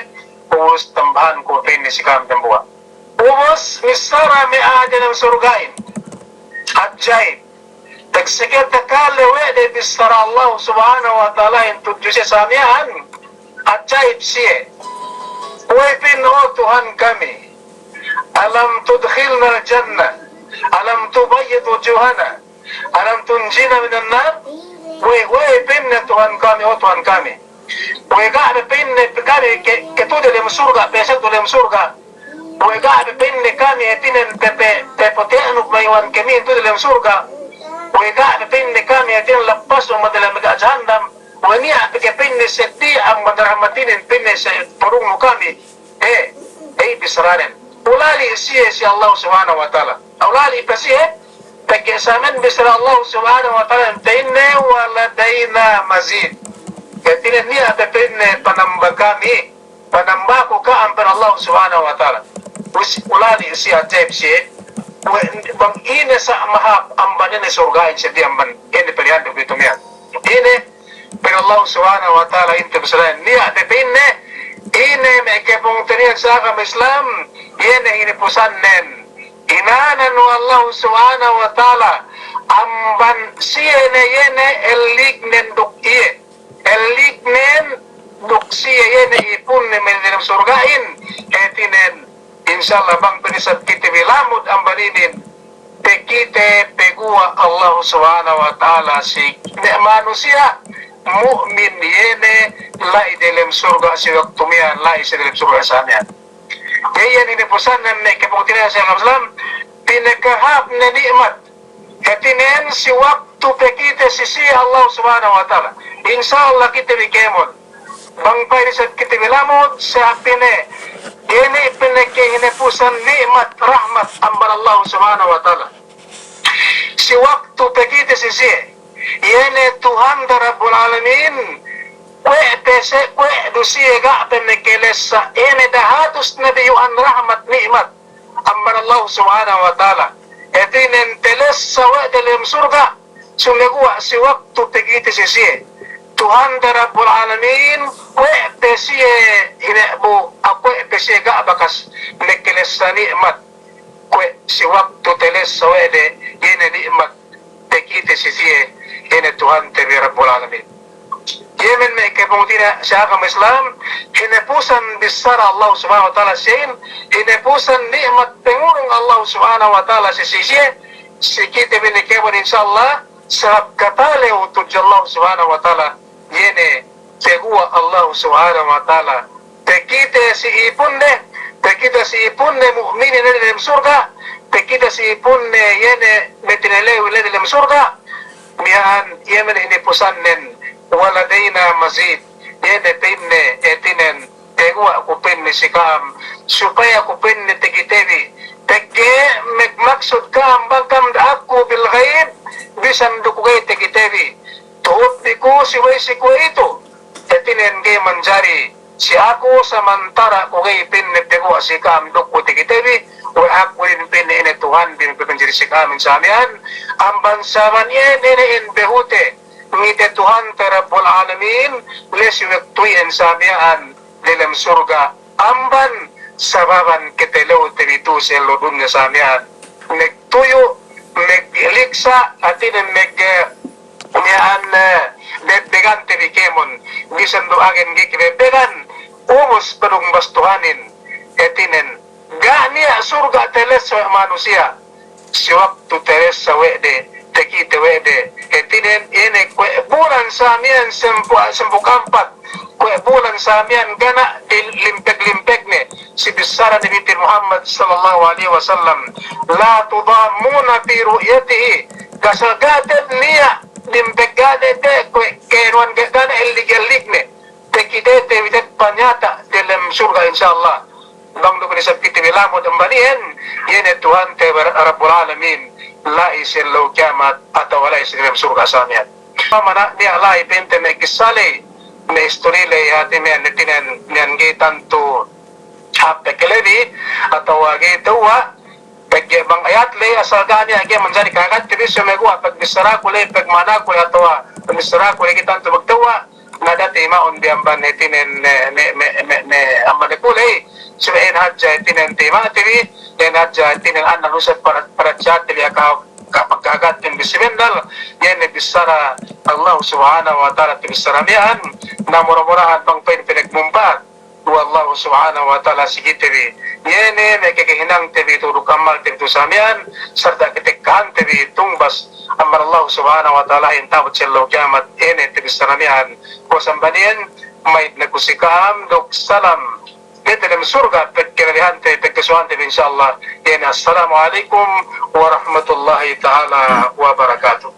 ubus tambahanku pa'inne si kam dambuwa'. Ubus missara me' a'a dalem surga'in. Ajaib. Tagseke takale we' de bissara Allah Subhanahu wa Ta'alahin tudju siye sa miya'an. Ajaib siye. We'ey pa'in, o Tuhan kami, alam tudkhilnal jannah, alam tubayyid wujuhana, alam tunjina minan nar. We'ey, we'ey pa'inne Tuhan kami, o Tuhan kami. We'ey ga' pe pa'inne kami ke, ke tu'u dalem surga', pesek tu'u dalem surga'. We'ey ga' pe pa'inne kami hātinen pe, pe, pe pote'nu mayu'an kami tu'u dalem surga'. We'ey ga' pe pa'inne kami hātinen lappas amban dalem ga' jahannam. We'ey niya' pe ke pa'inne seddili amban rahmatinin pa'inne si purungnu kami. E, e, bissaranen. Ulali' siye si Allah Subhanahu wa Ta'ala. Ulali' pe siye, pegge' samen bissara Allah Subhanahu wa Ta'ala, pa'inne, wa ladayna mazid. Hātinen niya' pe pa'inne panamba kami, panambaku ka'am, pa'in Allah Subhanahu wa Ta'ala. Us-, ulali' siye, ajaib siye, we', bang ine sa' mahāp amban ine surga'in seddili amban ine pilihan du gitu miya'an. Ine, Pa'in Allah Subhanahu wa Ta'ala, inte bissarahin, niya' te pa'inne, ine me' kapungtina'ihan si agama Islam, iye ne hinapusannen. Inanan we' Allah Subhanahu wa Ta'ala, amban siye ne iye ne ellignen duk iye. Ellignen siye iye ne ipunne me' delem surga'in, hātinen, insya Allah bang pe isab kite bi lamud amban inin, takite paguwa' Allah Subhanahu wa Ta'ala si me' manusiya' mu'min iye ne la'i delem surga' si waktu miya'an, la'i si delem surga' sa miya'an. Iye iyan hinapusannen me' kapungtina'i sa agama Islam, pinakahāp ne ni'mat. Hātinen si waktu takite si siye Allah Subhanahu wa Ta'ala. Insya Allah kite bi kēmon. Bang pa'in isab kite bi lamud, sa hāp ine, ine pinakahinapusan ni'mat rahmat amban Allah Subhanahu wa Ta'ala. Si waktu takite si siye, iye ne Tuhante Rabbul Alamin, kuwe' pe siye, kuwe' du siye ga' pe makalessa, iye ne dahatus nabiyu'an rahmat ni'mat amban Allah Subhanahu wa Ta'ala. Hātinen talessa we' de delem surga', sumeguwa' si waktu takite si siye, Tuhante Rabbul Alamin, kuwe' pe siye ine bu, a kuwe' pe siye ga' bakas makalessa ni'mat. Kuwe' si waktu talessa we' de iye ne ni'mat takite si siye, iye ne Tuhante bi Rabbul Alamin. Iye men me' kapungtina'i sa agama Islam, hinapusan bissara Allah Subhanahu wa Ta'ala siyehin, hinapusan ni'mat pangurung Allah Subhanahu wa Ta'ala si siye, si kite bi ne kēmon insya Allah, sabab kapalew tudju Allah Subhanahu wa Ta'ala, iye ne paguwa' Allah Subhanahu wa Ta'ala. Takite si ipunne, takite si ipunne mu'minin la'i delem surga', takite si ipunne iye ne matinalew la'i delem surga'. Miya'an iye men hinapusannen, wa ladayna mazid. Iye ne pa'inne, hātinen, paguwa' ku pa'inne si ka'am, supaya ku pa'inne takite bi. Pegge' magmaksud ka'am bang ka'am da'akku bil ghaib, bisan du ku ga'i takite bi. Tuhut bi ku si we' si kuwe'itu. Hātinen ga'i manjari si aku samantara' ku ga'i pa'inne paguwa' si ka'am duk ku takite bi, we' aku inin pa'inne ine Tuhan bi magpapanjari si ka'am in sa miya'an, amban sabab iyan ine in behute, ngite Tuhante Rabbul Alamin, la'i si waktu iyan sa miya'an delem surga', amban sababan katalewte bi tu'u si ellew dunya sa miya'an. Magtuyu', magliksa', hātinen mag-, miya'an, eh, bebbegante bi kēmon, bisan du agen ga'i kabebbegan, ubus padung bastuhanin, hātinen, ga' niya' surga' talessa we' manusiya', si waktu talessa we' de, takite we' de, hātinen, ine kuwe' bulan sa miya'an sampū', sampū' ampat, kuwe' bulan sa miya'an ga' niya' limpeg-limpeg ne, si bissara Nabite Muhammad sallallahu alaihi wasallam, la tudammuna fi ru'yatihi, ga' sa ga' te niya' limpeg ga' ne te, kuwe' kēnuwan ga' niya' ellig-ellig ne, takitete bi te'ed panyata' delem surga' insya Allah. Bang du ku isab kite bi lamud amban iyan, iye ne Tuhante Rabbul Alamin, la'i si ellew kiyamat atawa la'i si delem surga' sa miya'an. Mana niya' la'i pa'inte me' kissa ley, me' istori ley, hāti miya'an, hātinen, miya'an ga'i tantu hāp pe kalebi atawa ga'i tewwa', pegge' bang ayat ley asal ga' niya' ga'i manjari kahagatte bi, sumeguwa' pagbissaraku ley, pagma'anaku ley atawa pagbissaraku ley ga'i tantu magtewwa', na da'a tima'un bi amban hātinen, eh, me', me', me', me' amban ku ley, subey iyan hadja hātinen tima'te bi, iyan hadja hātinen anna' du isab para-, parachate bi aka-, ka-, kahagatten bi si bennal, iye ne bissara Allah Subhanahu wa Ta'ala, bissara miya'an, na mura-murahan bang pa'in pinagmumpaat we' Allah Subhanahu wa Ta'ala si kite bi. Iye ne me' kakahinangte bi tu'u duk amalte bi tu'u sa miya'an, sarta' katakkahante bi tumbas amban Allah Subhanahu wa Ta'ala in ta'abut si ellew kiyamat, iye ne tabissara miya'an. Kuwe' sa amban iyan, ma'id ne ku si ka'am duk salam delem surga' pagkalalihante, pagkasuwahante bi insya Allah. Iye ne, assalamu alaikum warahmatullahi ta'ala wabarakatuh.